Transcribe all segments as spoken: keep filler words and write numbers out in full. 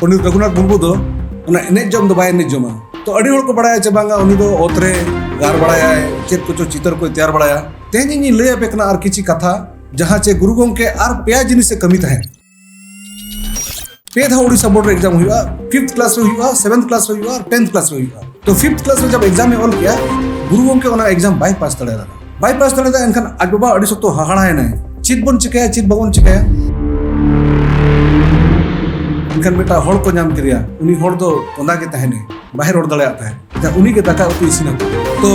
ᱯᱚᱱᱰᱤᱛ ᱨᱚᱜᱷᱩᱱᱟᱛᱷ ᱢᱩᱨᱢᱩ ᱫᱚ ᱚᱱᱟ ᱮᱱᱮᱡ ᱡᱚᱢ ᱫᱚ ᱵᱟᱭ ᱮᱱᱮᱡ ᱡᱚᱢᱟ᱾ ᱛᱚ ᱟᱹᱰᱤ ᱦᱚᱲ ᱠᱚ ᱵᱟᱲᱟᱭᱟ ᱡᱮ ᱵᱟᱝᱟ, ᱩᱱᱤ ᱫᱚ ᱚᱛ ᱨᱮ ᱜᱟᱨ ᱵᱟᱲᱟᱭᱟᱭ, ᱪᱮᱫ ᱠᱚᱪᱚ ᱪᱤᱛᱟᱹᱨ ᱠᱚᱭ ᱛᱮᱭᱟᱨ ᱵᱟᱲᱟᱭᱟ᱾ ᱛᱮᱦᱮᱧ ᱤᱧ ᱞᱟᱹᱭ ᱟᱯᱮ ᱠᱟᱱᱟ ᱟᱨ ᱠᱤᱪᱷᱤ ᱠᱟᱛᱷᱟ, ᱡᱟᱦᱟᱸ ᱪᱮ ᱜᱩᱨᱩ ᱜᱚᱢᱠᱮ ᱟᱨ ᱯᱮᱭᱟ ᱡᱤᱱᱤᱥ ᱮ ᱠᱟᱹᱢᱤ ᱛᱟᱦᱮᱸᱫ᱾ ᱯᱮ ᱫᱷᱟᱣ ᱳᱰᱤᱥᱟ ᱵᱳᱨᱰ ᱨᱮ ᱮᱠᱡᱟᱢ ᱦᱩᱭᱩᱜᱼᱟ, ᱯᱷᱤᱯᱛᱷ ᱠᱞᱟᱥ ᱨᱮ ᱦᱩᱭᱩᱜᱼᱟ, ᱥᱮᱵᱷᱮᱱᱛᱷ ᱠᱞᱟᱥ ᱨᱮ ᱦᱩᱭᱩᱜᱼᱟ, ᱟᱨ ᱴᱮᱱᱛᱷ ᱠᱞᱟᱥ ᱨᱮ ᱦᱩᱭᱩᱜᱼᱟ᱾ ᱛᱚ ᱯᱷᱤᱯᱛᱷ ᱠᱞᱟᱥ ᱨᱮ ᱡᱟᱵ ᱮᱠᱡᱟᱢ ᱮ ᱚᱞ ᱠᱮᱜᱼᱟ, ᱜᱩᱨᱩ ᱜᱚᱢᱠᱮ ᱚᱱᱟ ᱮᱠᱡᱟᱢ ᱵᱟᱭ ᱯᱟᱥ ᱫᱟᱲᱮᱭᱟᱫᱟ᱾ ᱵᱟᱭ ᱯᱟᱥ ᱫᱟᱲᱮᱭᱟᱫᱟ, ᱮᱱᱠᱷᱟᱱ ᱟᱡ ᱵᱟᱵᱟ ᱟᱹᱰᱤ ᱥᱚᱠᱛᱚ ᱦᱟᱦᱟᱲᱟᱭᱮᱱᱟᱭ, ᱪᱮᱫ ᱵᱚᱱ ᱪᱤᱠᱟᱹᱭᱟ, ᱪᱮᱫ ᱵᱟᱵᱚᱱ ᱪᱤᱠᱟᱹᱭᱟ? ᱮᱱᱠᱷᱟᱱ ᱢᱤᱫᱴᱟᱝ ᱦᱚᱲ ᱠᱚ ᱧᱟᱢ ᱠᱮᱫᱮᱭᱟ᱾ ᱩᱱᱤ ᱦᱚᱲ ᱫᱚ ᱠᱚᱸᱫᱟ ᱜᱮ ᱛᱟᱦᱮᱱᱟᱭ, ᱵᱟᱭ ᱨᱚᱲ ᱫᱟᱲᱮᱭᱟᱜ ᱛᱟᱦᱮᱸᱫ᱾ ᱮᱱᱠᱷᱟᱱ ᱩᱱᱤ ᱜᱮ ᱫᱟᱠᱟ ᱩᱛᱩ ᱤᱥᱤᱱ ᱟᱠᱚ᱾ ᱛᱚ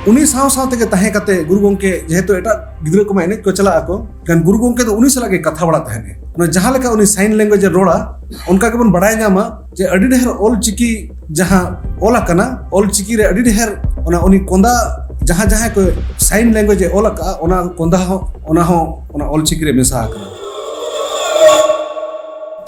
ᱩᱱᱤ ᱥᱟᱶ ᱥᱟᱶ ᱛᱮᱜᱮ ᱛᱟᱦᱮᱸ ᱠᱟᱛᱮ ᱜᱩᱨᱩ ᱜᱚᱢᱠᱮ, ᱡᱮᱦᱮᱛᱩ ᱮᱴᱟᱜ ᱜᱤᱫᱽᱨᱟᱹ ᱠᱚᱢᱟ ᱮᱱᱮᱡ ᱠᱚ ᱪᱟᱞᱟᱜ ᱟᱠᱚ, ᱮᱱᱠᱷᱟᱱ ᱜᱩᱨᱩ ᱜᱚᱢᱠᱮ ᱫᱚ ᱩᱱᱤ ᱥᱟᱞᱟᱜ ᱜᱮ ᱠᱟᱛᱷᱟ ᱵᱟᱲᱟᱜ ᱛᱟᱦᱮᱱᱟᱭ᱾ ᱚᱱᱟ ᱡᱟᱦᱟᱸ ᱞᱮᱠᱟ ᱩᱱᱤ ᱥᱟᱭᱤᱱ ᱞᱮᱝᱜᱩᱭᱮᱡᱽ ᱮ ᱨᱚᱲᱟ, ᱚᱱᱠᱟ ᱜᱮᱵᱚᱱ ᱵᱟᱲᱟᱭ ᱧᱟᱢᱟ ᱡᱮ ᱟᱹᱰᱤ ᱰᱷᱮᱨ ᱚᱞ ᱪᱤᱠᱤ ᱡᱟᱦᱟᱸ ᱚᱞ ᱟᱠᱟᱱᱟ, ᱚᱞ ᱪᱤᱠᱤ ᱨᱮ ᱟᱹᱰᱤ ᱰᱷᱮᱨ ᱚᱱᱟ ᱩᱱᱤ ᱠᱚᱸᱫᱟ, ᱡᱟᱦᱟᱸ ᱡᱟᱦᱟᱸᱭ ᱠᱚ ᱥᱟᱭᱤᱱ ᱞᱮᱝᱜᱩᱭᱮᱡᱽ ᱮ ᱚᱞ ᱟᱠᱟᱫᱼᱟ, ᱚᱱᱟ ᱠᱚᱸᱫᱟ ᱦᱚᱸ, ᱚᱱᱟ ᱦᱚᱸ ᱚᱱᱟ ᱚᱞ ᱪᱤᱠᱤ ᱨᱮ ᱢᱮᱥᱟ ᱟᱠᱟᱱᱟ᱾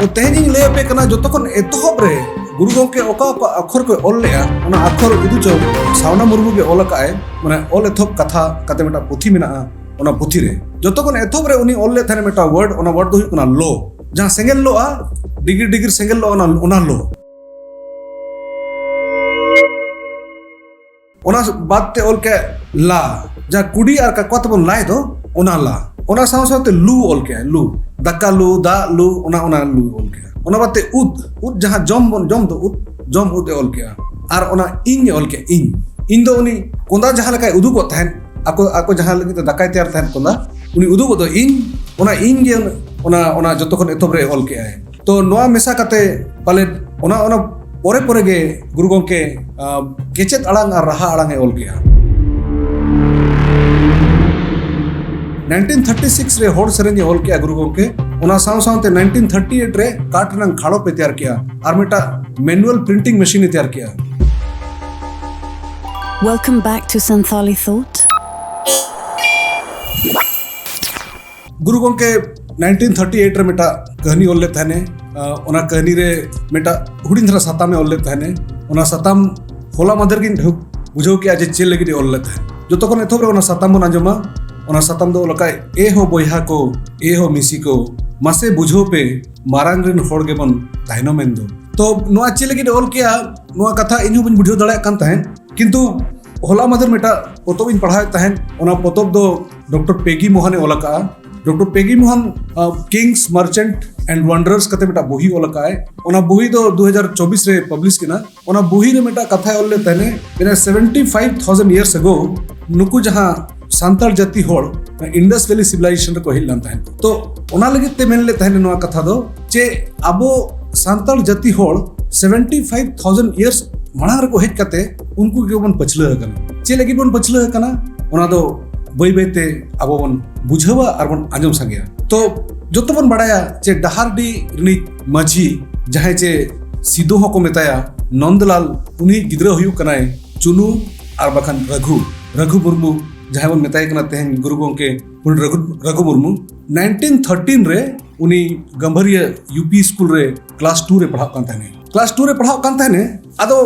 ᱛᱚ ᱛᱮᱦᱮᱧ ᱤᱧ ᱞᱟᱹᱭ ᱟᱯᱮ ᱠᱟᱱᱟ, ᱡᱚᱛᱚ ᱠᱷᱚᱱ ᱮᱛᱚᱦᱚᱵ ᱨᱮ ᱜᱩᱨᱩ ᱜᱚᱢᱠᱮ ᱚᱠᱟ ᱚᱠᱟ ᱟᱠᱷᱚᱨ ᱠᱚᱭ ᱚᱞ ᱞᱮᱜᱼᱟ, ᱚᱱᱟ ᱟᱠᱷᱚᱨ ᱤᱫᱩ ᱪᱚ ᱥᱟᱣᱱᱟ ᱢᱩᱨᱢᱩ ᱜᱮ ᱚᱞ ᱟᱠᱟᱫ ᱟᱭ᱾ ᱢᱟᱱᱮ ᱚᱞ ᱮᱛᱚᱦᱚᱵ ᱠᱟᱛᱷᱟ ᱠᱟᱛᱮ ᱢᱤᱫᱴᱟᱝ ᱯᱩᱛᱷᱤ ᱢᱮᱱᱟᱜᱼᱟ, ᱚᱱᱟ ᱯᱩᱛᱷᱤ ᱨᱮ ᱡᱚᱛᱚ ᱠᱷᱚᱱ ᱮᱛᱚᱦᱚᱵ ᱨᱮ ᱩᱱᱤ ᱚᱞ ᱞᱮᱫ ᱛᱟᱦᱮᱱ ᱢᱤᱫᱴᱟᱝ ᱣᱟᱨᱰ, ᱚᱱᱟ ᱣᱟᱨᱰ ᱫᱚ ᱦᱩᱭᱩᱜ ᱠᱟᱱᱟ ᱞᱚ᱾ ᱡᱟᱦᱟᱸ ᱥᱮᱸᱜᱮᱞ ᱞᱚᱜᱼᱟ, ᱰᱤᱜᱤᱨ ᱰᱤᱜᱤᱨ ᱥᱮᱸᱜᱮᱞ ᱞᱚᱜᱼᱟ, ᱚᱱᱟ, ᱚᱱᱟ ᱞᱚ᱾ ᱚᱱᱟ ᱵᱟᱫ ᱛᱮ ᱚᱞ ᱠᱮᱫ ᱞᱟ, ᱡᱟᱦᱟᱸ ᱠᱩᱰᱤ ᱟᱨ ᱠᱟᱠᱣᱟ ᱛᱮᱵᱚᱱ ᱞᱟᱭ ᱫᱚ, ᱚᱱᱟ ᱞᱟ᱾ ᱚᱱᱟ ᱥᱟᱶ ᱥᱟᱶᱛᱮ ᱞᱩ ᱚᱞ ᱠᱮᱫᱼᱟ, ᱞᱩ, ᱫᱟᱠᱟ ᱞᱩ, ᱫᱟᱜ ᱞᱩ, ᱚᱱᱟ, ᱚᱱᱟ ᱞᱩ ᱚᱞ ᱠᱮᱫᱼᱟ᱾ ᱚᱱᱟ ᱵᱟᱫ ᱛᱮ ᱩᱫ, ᱩᱫ ᱡᱟᱦᱟᱸ ᱡᱚᱢ ᱵᱚᱱ ᱡᱚᱢ ᱫᱚ ᱩᱫ, ᱡᱚᱢ ᱩᱫ ᱮ ᱚᱞ ᱠᱮᱫᱼᱟ᱾ ᱟᱨ ᱚᱱᱟ ᱤᱧ ᱮ ᱚᱞ ᱠᱮᱫᱼᱟ, ᱤᱧ᱾ ᱤᱧ ᱫᱚ ᱩᱱᱤ ᱠᱚᱸᱫᱟ ᱡᱟᱦᱟᱸ ᱞᱮᱠᱟᱭ ᱩᱫᱩᱜᱚᱜ ᱛᱟᱦᱮᱸᱫ, ᱟᱠᱚ, ᱟᱠᱚ ᱡᱟᱦᱟᱸ ᱞᱟᱹᱜᱤᱫ ᱛᱮ ᱫᱟᱠᱟᱭ ᱛᱮᱭᱟᱨ ᱛᱟᱦᱮᱸᱫ ᱠᱚᱸᱫᱟ, ᱩᱱᱤ ᱩᱫᱩᱜᱚᱜ ᱫᱚ ᱤᱧ, ᱚᱱᱟ ᱤᱧ ᱜᱮ ᱚᱱᱟ, ᱚᱱᱟ ᱡᱚᱛᱚ ᱠᱷᱚᱱ ᱮᱛᱚᱦᱚᱵ ᱨᱮ ᱚᱞ ᱠᱮᱫᱼᱟᱭ᱾ ᱛᱚ ᱱᱚᱣᱟ ᱢᱮᱥᱟ ᱠᱟᱛᱮ ᱯᱟᱞᱮᱫ ᱚᱱᱟ, ᱚᱱᱟ ᱯᱚᱨᱮ ᱯᱚᱨᱮ ᱜᱮ ᱜᱩᱨᱩ ᱜᱚᱢᱠᱮ, ᱟᱸ, ᱠᱮᱪᱮᱫ ᱟᱲᱟᱝ ᱟᱨ ᱨᱟᱦᱟ ᱟᱲᱟᱝ ᱮ ᱚᱞ ᱠᱮᱜᱼᱟ᱾ ᱱᱟᱭᱤᱱᱴᱤᱱ ᱛᱷᱟᱨᱴᱤ ᱥᱤᱠᱥ ᱨᱮ ᱦᱚᱲ ᱥᱮᱨᱮᱧ ᱮ ᱚᱞ ᱠᱮᱜᱼᱟ ᱜᱩᱨᱩ ᱜᱚᱢᱠᱮ᱾ ᱚᱱᱟ ᱥᱟᱶ ᱥᱟᱶᱛᱮ ᱱᱟᱭᱤᱱᱴᱤᱱ ᱛᱷᱟᱨᱴᱤ ᱮᱭᱤᱴ ᱨᱮ ᱠᱟᱴ ᱨᱮᱱᱟᱜ ᱠᱷᱟᱲᱚᱯ ᱮ ᱛᱮᱭᱟᱨ ᱠᱮᱜᱼᱟ ᱟᱨ ᱢᱤᱫᱴᱟᱝ ᱢᱮᱱᱩᱣᱟᱞ ᱯᱨᱤᱱᱴᱤᱝ ᱢᱮᱥᱤᱱ ᱮ ᱛᱮᱭᱟᱨ ᱠᱮᱜᱼᱟ᱾ Welcome back to Santali Thought. ᱜᱩᱨᱩ ᱜᱚᱢᱠᱮ ᱱᱟᱭᱤᱱᱴᱤᱱ ᱛᱷᱟᱨᱴᱤ ᱮᱭᱤᱴ ᱨᱮ ᱢᱤᱫᱴᱟᱝ ᱠᱟᱹᱦᱱᱤ ᱚᱞ ᱞᱮᱫ ᱛᱟᱦᱮᱱᱮ᱾ ᱟᱸ, ᱚᱱᱟ ᱠᱟᱹᱦᱱᱤ ᱨᱮ ᱢᱤᱫᱴᱟᱝ ᱦᱩᱰᱤᱧ ᱫᱷᱟᱨᱟ ᱥᱟᱛᱟᱢ ᱮ ᱚᱞ ᱞᱮᱫ ᱛᱟᱦᱮᱱᱮ᱾ ᱚᱱᱟ ᱥᱟᱛᱟᱢ ᱦᱚᱞᱟ ᱢᱟᱫᱷᱮᱨ ᱜᱤᱧ ᱰᱷᱟᱹᱣ-, ᱵᱩᱡᱷᱟᱹᱣ ᱠᱮᱜᱼᱟ ᱡᱮ ᱪᱮᱫ ᱞᱟᱹᱜᱤᱫ ᱮ ᱚᱞ ᱞᱮᱫ ᱛᱟᱦᱮᱸᱫ᱾ ᱡᱚᱛᱚ ᱠᱷᱚᱱ ᱮᱛᱚᱦᱚᱵ ᱨᱮ ᱚᱱᱟ ᱥᱟᱛᱟᱢ ᱵᱚᱱ ᱟᱸᱡᱚᱢᱟ᱾ ᱚᱱᱟ ᱥᱟᱛᱟᱢ ᱫᱚ ᱚᱞ ᱟᱠᱟᱫ, ᱮ ᱦᱳ ᱵᱚᱭᱦᱟ ᱠᱚ, ᱮ ᱦᱳ ᱢᱤᱥᱤ ᱠᱚ, ᱢᱟᱥᱮ ᱵᱩᱡᱷᱟᱹᱣ ᱯᱮ, ᱢᱟᱨᱟᱝ ᱨᱮᱱ ᱦᱚᱲ ᱜᱮᱵᱚᱱ ᱛᱟᱭᱱᱚᱢ ᱮᱱ ᱫᱚ᱾ ᱛᱚ ᱱᱚᱣᱟ ᱪᱮᱫ ᱞᱟᱹᱜᱤᱫ ᱮ ᱚᱞ ᱠᱮᱜᱼᱟ, ᱱᱚᱣᱟ ᱠᱟᱛᱷᱟ ᱤᱧ ᱦᱚᱸ ᱵᱟᱹᱧ ᱵᱩᱡᱷᱟᱹᱣ ᱫᱟᱲᱮᱭᱟᱜ ᱠᱟᱱ ᱛᱟᱦᱮᱸᱫ᱾ ᱠᱤᱱᱛᱩ ᱦᱚᱞᱟ ᱢᱟᱫᱷᱮᱨ ᱢᱤᱫᱴᱟᱜ ᱯᱚᱛᱚᱵ ᱤᱧ ᱯᱟᱲᱦᱟᱣᱮᱫ ᱛᱟᱦᱮᱸᱫ, ᱚᱱᱟ ᱯᱚᱛᱚᱵ ᱫᱚ ᱰᱚᱠᱴᱚᱨ ᱯᱮᱜᱤ ᱢᱳᱦᱟᱱ ᱮ ᱚᱞ ᱟᱠᱟᱫᱼᱟ᱾ ᱰᱚᱠᱴᱚᱨ ᱯᱮᱜᱤ ᱢᱳᱦᱟᱱ ᱠᱤᱝᱥ ᱢᱟᱨᱪᱮᱱᱴ ᱮᱱᱰ ᱣᱟᱱᱰᱟᱨᱟᱨᱥ ᱠᱟᱛᱮ ᱢᱤᱫᱴᱟᱜ ᱵᱚᱦᱤ ᱚᱞ ᱟᱠᱟᱫ ᱟᱭ᱾ ᱚᱱᱟ ᱵᱚᱦᱤ ᱫᱚ ᱫᱩ ᱦᱟᱡᱟᱨ ᱪᱚᱵᱵᱤᱥ ᱨᱮ ᱯᱟᱵᱽᱞᱤᱥ ᱠᱟᱱᱟ᱾ ᱚᱱᱟ ᱵᱚᱦᱤ ᱨᱮ ᱢᱤᱫᱴᱟᱜ ᱠᱟᱛᱷᱟᱭ ᱚᱞ ᱞᱮᱫ ᱛᱟᱦᱮᱱᱟ, ᱢᱮᱱᱟ seventy five thousand years ago ᱱᱩᱠᱩ ᱡᱟᱦᱟᱸ ᱥᱟᱱᱛᱟᱲ ᱡᱟᱹᱛᱤ ᱦᱚᱲ Indus Valley Civilization ᱨᱮᱠᱚ ᱦᱮᱡ ᱞᱮᱱ ᱛᱟᱦᱮᱸᱫ᱾ ᱛᱚ ᱚᱱᱟ ᱞᱟᱹᱜᱤᱫ ᱛᱮ ᱢᱮᱱ ᱞᱮᱫ ᱛᱟᱦᱮᱱᱟ ᱱᱚᱣᱟ ᱠᱟᱛᱷᱟ ᱫᱚ, ᱡᱮ ᱟᱵᱚ ᱥᱟᱱᱛᱟᱲ ᱡᱟᱹᱛᱤ ᱦᱚᱲ seventy five thousand years ᱢᱟᱲᱟᱝ ᱨᱮᱠᱚ ᱦᱮᱡ ᱠᱟᱛᱮ ᱩᱱᱠᱩ ᱜᱮᱵᱚᱱ ᱯᱟᱹᱪᱷᱞᱟᱹ ᱟᱠᱟᱱᱟ᱾ ᱪᱮᱫ ᱞᱟᱹᱜᱤᱫ ᱵᱚᱱ ᱯᱟᱹᱪᱷᱞᱟᱹ ᱟᱠᱟᱱᱟ, ᱚᱱᱟ ᱫᱚ ᱵᱟᱹᱭ ᱵᱟᱹᱭ ᱛᱮ ᱟᱵᱚ ᱵᱚᱱ ᱵᱩᱡᱷᱟᱹᱣᱟ ᱟᱨ ᱵᱚᱱ ᱟᱸᱡᱚᱢ ᱥᱟᱸᱜᱮᱭᱟ᱾ ᱛᱚ ᱡᱚᱛᱚ ᱵᱚᱱ ᱵᱟᱲᱟᱭᱟ ᱡᱮ ᱰᱟᱦᱟᱨᱰᱤ ᱨᱤᱱᱤᱡ ᱢᱟᱹᱡᱷᱤ, ᱡᱟᱦᱟᱸᱭ ᱪᱮ ᱥᱤᱫᱚ ᱦᱚᱸᱠᱚ ᱢᱮᱛᱟᱭᱟ, ᱱᱚᱱᱫᱚᱞᱟᱞ, ᱩᱱᱤ ᱜᱤᱫᱽᱨᱟᱹ ᱦᱩᱭᱩᱜ ᱠᱟᱱᱟᱭ ᱪᱩᱱᱩ ᱟᱨ ᱵᱟᱠᱷᱟᱱ ᱨᱟᱹᱜᱷᱩ, ᱨᱟᱹᱜᱷᱩ ᱢᱩᱨᱢᱩ, ᱡᱟᱦᱟᱸᱭ ᱵᱚᱱ ᱢᱮᱛᱟᱭ ᱠᱟᱱᱟ ᱛᱮᱦᱮᱧ ᱜᱩᱨᱩ ᱜᱚᱢᱠᱮ ᱯᱚᱱᱰᱤᱛ ᱨᱟᱹᱜᱷᱩ, ᱨᱟᱹᱜᱷᱩ ᱢᱩᱨᱢᱩ᱾ ᱱᱟᱭᱤᱱᱴᱤᱱ ᱛᱷᱟᱨᱴᱤᱱ ᱨᱮ ᱩᱱᱤ ᱜᱟᱢᱵᱷᱟᱹᱨᱤᱭᱟᱹ ᱭᱩ ᱯᱤ ᱥᱠᱩᱞ ᱨᱮ ᱠᱞᱟᱥ ᱴᱩ ᱨᱮ ᱯᱟᱲᱦᱟᱜ ᱠᱟᱱ ᱛᱟᱦᱮᱱᱟᱭ᱾ ᱠᱞᱟᱥ ᱴᱩ ᱨᱮ ᱯᱟᱲᱦᱟᱜ ᱠᱟᱱ ᱛᱟᱦᱮᱱᱟᱭ᱾ ᱟᱫᱚ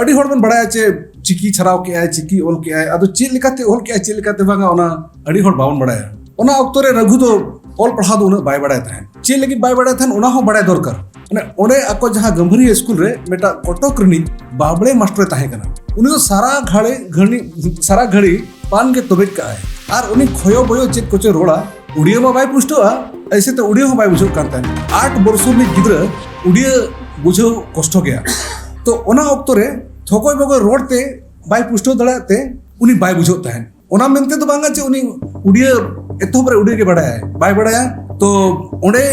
ᱟᱹᱰᱤ ᱦᱚᱲ ᱵᱚᱱ ᱵᱟᱲᱟᱭᱟ ᱡᱮ ᱪᱤᱠᱤ ᱪᱷᱟᱨᱟᱣ ᱠᱮᱜᱼᱟᱭ, ᱪᱤᱠᱤ ᱚᱞ ᱠᱮᱜᱼᱟᱭ᱾ ᱟᱫᱚ ᱪᱮᱫ ᱞᱮᱠᱟᱛᱮ ᱚᱞ ᱠᱮᱜᱼᱟᱭ, ᱪᱮᱫ ᱞᱮᱠᱟᱛᱮ ᱵᱟᱝᱟ, ᱚᱱᱟ ᱟᱹᱰᱤ ᱦᱚᱲ ᱵᱟᱵᱚᱱ ᱵᱟᱲᱟᱭᱟ᱾ ᱚᱱᱟ ᱚᱠᱛᱚ ᱨᱮ ᱨᱟᱹᱜᱷᱩ ᱫᱚ ᱚᱞ ᱯᱟᱲᱦᱟᱣ ᱫᱚ ᱩᱱᱟᱹᱜ ᱵᱟᱭ ᱵᱟᱲᱟᱭ ᱛᱟᱦᱮᱸᱫ᱾ ᱪᱮᱫ ᱞᱟᱹᱜᱤᱫ ᱵᱟᱭ ᱵᱟᱲᱟᱭ ᱛᱟᱦᱮᱸᱫ, ᱚᱱᱟ ᱦᱚᱸ ᱵᱟᱲᱟᱭ ᱫᱚᱨᱠᱟᱨ᱾ ᱢᱟᱱᱮ ᱚᱸᱰᱮ ᱟᱠᱚ ᱡᱟᱦᱟᱸ ᱜᱟᱢᱵᱷᱟᱹᱨᱤᱭᱟᱹ ᱥᱠᱩᱞ ᱨᱮ ᱢᱤᱫᱴᱟᱝ ᱠᱚᱴᱚᱠ ᱨᱤᱱᱤᱡ ᱵᱟᱵᱽᱲᱮ ᱢᱟᱥᱴᱚᱨᱮ ᱛᱟᱦᱮᱸ ᱠᱟᱱᱟ᱾ ᱩᱱᱤ ᱫᱚ ᱥᱟᱨᱟ ᱜᱷᱟᱹᱲᱤ, ᱜᱷᱟᱹᱲᱤ, ᱥᱟᱨᱟ ᱜᱷᱟᱹᱲᱤ ᱯᱟᱱ ᱜᱮ ᱛᱚᱵᱮᱡ ᱠᱟᱜᱼᱟᱭ᱾ ᱟᱨ ᱩᱱᱤ ᱠᱷᱚᱭᱚ ᱵᱚᱭᱚ ᱪᱮᱫ ᱠᱚᱪᱚᱭ ᱨᱚᱲᱟ, ᱩᱲᱤᱭᱟᱹ ᱢᱟ ᱵᱟᱭ ᱯᱩᱥᱴᱟᱹᱜᱼᱟ, ᱮᱭᱥᱮ ᱛᱮ ᱩᱲᱤᱭᱟᱹ ᱦᱚᱸ ᱵᱟᱭ ᱵᱩᱡᱷᱟᱹᱜ ᱠᱟᱱ ᱛᱟᱦᱮᱸᱫ᱾ ᱟᱴ ᱵᱚᱨᱥᱚ ᱨᱤᱱᱤᱡ ᱜᱤᱫᱽᱨᱟᱹ ᱩᱲᱤᱭᱟᱹ ᱵᱩᱡᱷᱟᱹᱣ ᱠᱚᱥᱴᱚ ᱜᱮᱭᱟ᱾ ᱛᱚ ᱚᱱᱟ ᱚᱠᱛᱚ ᱨᱮ ᱛᱷᱚᱠᱚᱭ ᱵᱚᱜᱚᱭ ᱨᱚᱲ ᱛᱮ ᱵᱟᱭ ᱯᱩᱥᱴᱟᱹᱣ ᱫᱟᱲᱮᱭᱟᱜ ᱛᱮ ᱩᱱᱤ ᱵᱟᱭ ᱵᱩᱡᱷᱟᱹᱣ ᱛᱟᱦᱮᱸᱫ᱾ ᱚᱱᱟ ᱢᱮᱱᱛᱮ ᱫᱚ ᱵᱟᱝᱟ ᱡᱮ ᱩᱱᱤ ᱩᱲᱤᱭᱟᱹ ᱮᱛᱚᱦᱚᱵ ᱨᱮ ᱩᱲᱤᱭᱟᱹ ᱜᱮ ᱵᱟᱲᱟᱭᱟᱭ, ᱵᱟᱭ ᱵᱟᱲᱟᱭᱟ᱾ ᱛᱚ ᱚᱸᱰᱮ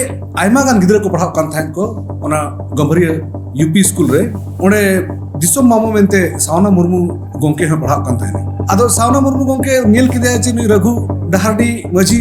ᱟᱭᱢᱟ ᱜᱟᱱ ᱜᱤᱫᱽᱨᱟᱹ ᱠᱚ ᱯᱟᱲᱦᱟᱜ ᱠᱟᱱ ᱛᱟᱦᱮᱸᱫ ᱠᱚ ᱚᱱᱟ ᱜᱟᱢᱵᱷᱟᱹᱨᱤᱭᱟᱹ ᱭᱩ ᱯᱤ ᱥᱠᱩᱞ ᱨᱮ᱾ ᱚᱸᱰᱮ ᱫᱤᱥᱚᱢ ᱢᱟᱢᱚ ᱢᱮᱱᱛᱮ ᱥᱟᱣᱱᱟ ᱢᱩᱨᱢᱩ ᱜᱚᱢᱠᱮ ᱦᱚᱸ ᱯᱟᱲᱦᱟᱜ ᱠᱟᱱ ᱛᱟᱦᱮᱸᱫ᱾ ᱟᱫᱚ ᱥᱟᱣᱱᱟ ᱢᱩᱨᱢᱩ ᱜᱚᱢᱠᱮ ᱧᱮᱞ ᱠᱮᱫᱮᱭᱟ ᱡᱮ ᱱᱩᱭ ᱨᱟᱹᱜᱷᱩ ᱰᱟᱦᱟᱨᱰᱤ ᱢᱟᱹᱡᱷᱤ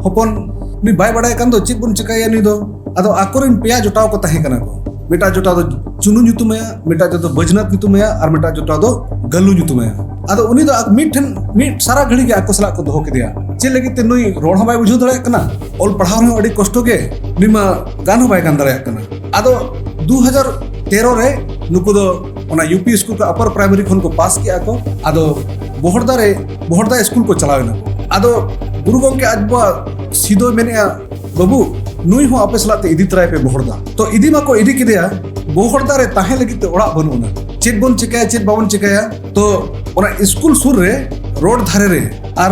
ᱦᱚᱯᱚᱱ ᱱᱩᱭ ᱵᱟᱭ ᱵᱟᱲᱟᱭ ᱠᱟᱱ ᱫᱚ, ᱪᱮᱫ ᱵᱚᱱ ᱪᱤᱠᱟᱹᱭᱟ ᱱᱩᱭ ᱫᱚ? ᱟᱫᱚ ᱟᱠᱚᱨᱮᱱ ᱯᱮᱭᱟ ᱡᱚᱴᱟᱣ ᱠᱚ ᱛᱟᱦᱮᱸ ᱠᱟᱱᱟ ᱠᱚ᱾ ᱢᱤᱫᱴᱟᱜ ᱡᱚᱴᱟᱣ ᱫᱚ ᱪᱩᱱᱩ ᱧᱩᱛᱩᱢᱟᱭᱟ, ᱢᱤᱫᱴᱟᱜ ᱡᱚᱴᱟᱣ ᱫᱚ ᱵᱟᱹᱡᱽᱱᱟᱛᱷ ᱧᱩᱛᱩᱢᱟᱭᱟ, ᱟᱨ ᱢᱤᱫᱴᱟᱜ ᱡᱚᱴᱟᱣ ᱫᱚ ᱜᱟᱹᱞᱩ ᱧᱩᱛᱩᱢᱟᱭᱟ᱾ ᱟᱫᱚ ᱩᱱᱤ ᱫᱚ ᱟᱠ-, ᱢᱤᱫ ᱴᱷᱮᱱ ᱢᱤᱫ ᱥᱟᱨᱟ ᱜᱷᱟᱹᱲᱤ ᱜᱮ ᱟᱠᱚ ᱥᱟᱞᱟᱜ ᱠᱚ ᱫᱚᱦᱚ ᱠᱮᱫᱮᱭᱟ᱾ ᱪᱮᱫ ᱞᱟᱹᱜᱤᱫ ᱛᱮ? ᱱᱩᱭ ᱨᱚᱲ ᱦᱚᱸ ᱵᱟᱭ ᱵᱩᱡᱷᱟᱹᱣ ᱫᱟᱲᱮᱭᱟᱜ ᱠᱟᱱᱟ, ᱚᱞ ᱯᱟᱲᱦᱟᱣ ᱨᱮᱦᱚᱸ ᱟᱹᱰᱤ ᱠᱚᱥᱴᱚ ᱜᱮ, ᱱᱩᱭ ᱢᱟ ᱜᱟᱱ ᱦᱚᱸ ᱵᱟᱭ ᱜᱟᱱ ᱫᱟᱲᱮᱭᱟᱜ ᱠᱟᱱᱟ᱾ ᱟᱫᱚ ᱫᱩ ᱦᱟᱡᱟᱨ ᱛᱮᱨᱚ ᱨᱮ ᱱᱩᱠᱩ ᱫᱚ ᱚᱱᱟ ᱭᱩ ᱯᱤ ᱥᱠᱩᱞ ᱠᱷᱚᱱ, ᱟᱯᱟᱨ ᱯᱨᱟᱭᱢᱟᱨᱤ ᱠᱷᱚᱱ ᱠᱚ ᱯᱟᱥ ᱠᱮᱜᱼᱟ ᱠᱚ᱾ ᱟᱫᱚ ᱵᱚᱦᱚᱲᱫᱟ ᱨᱮ, ᱵᱚᱦᱚᱲᱫᱟ ᱥᱠᱩᱞ ᱠᱚ ᱪᱟᱞᱟᱣ ᱮᱱᱟ ᱠᱚ᱾ ᱟᱫᱚ ᱜᱩᱨᱩ ᱜᱚᱢᱠᱮ ᱟᱡ ᱵᱟᱵᱟ ᱥᱤᱫᱚᱭ ᱢᱮᱱᱮᱜᱼᱟ, "ᱵᱟᱹᱵᱩ, ᱱᱩᱭ ᱦᱚᱸ ᱟᱯᱮ ᱥᱟᱞᱟᱜ ᱛᱮ ᱤᱫᱤ ᱛᱚᱨᱟᱭ ᱯᱮ ᱵᱚᱦᱚᱲᱫᱟ᱾ ᱛᱚ ᱤᱫᱤ ᱢᱟᱠᱚ ᱤᱫᱤ ᱠᱮᱫᱮᱭᱟ, ᱵᱚᱦᱚᱲᱫᱟ ᱨᱮ ᱛᱟᱦᱮᱸ ᱞᱟᱹᱜᱤᱫ ᱛᱮ ᱚᱲᱟᱜ ᱵᱟᱹᱱᱩᱜ ᱟᱱᱟ᱾ ᱪᱮᱫ ᱵᱚᱱ ᱪᱤᱠᱟᱹᱭᱟ, ᱪᱮᱫ ᱵᱟᱵᱚᱱ ᱪᱤᱠᱟᱹᱭᱟ? ᱛᱚ ᱚᱱᱟ ᱥᱠᱩᱞ ᱥᱩᱨ ᱨᱮ, ᱨᱳᱰ ᱫᱷᱟᱨᱮ ᱨᱮ ᱟᱨ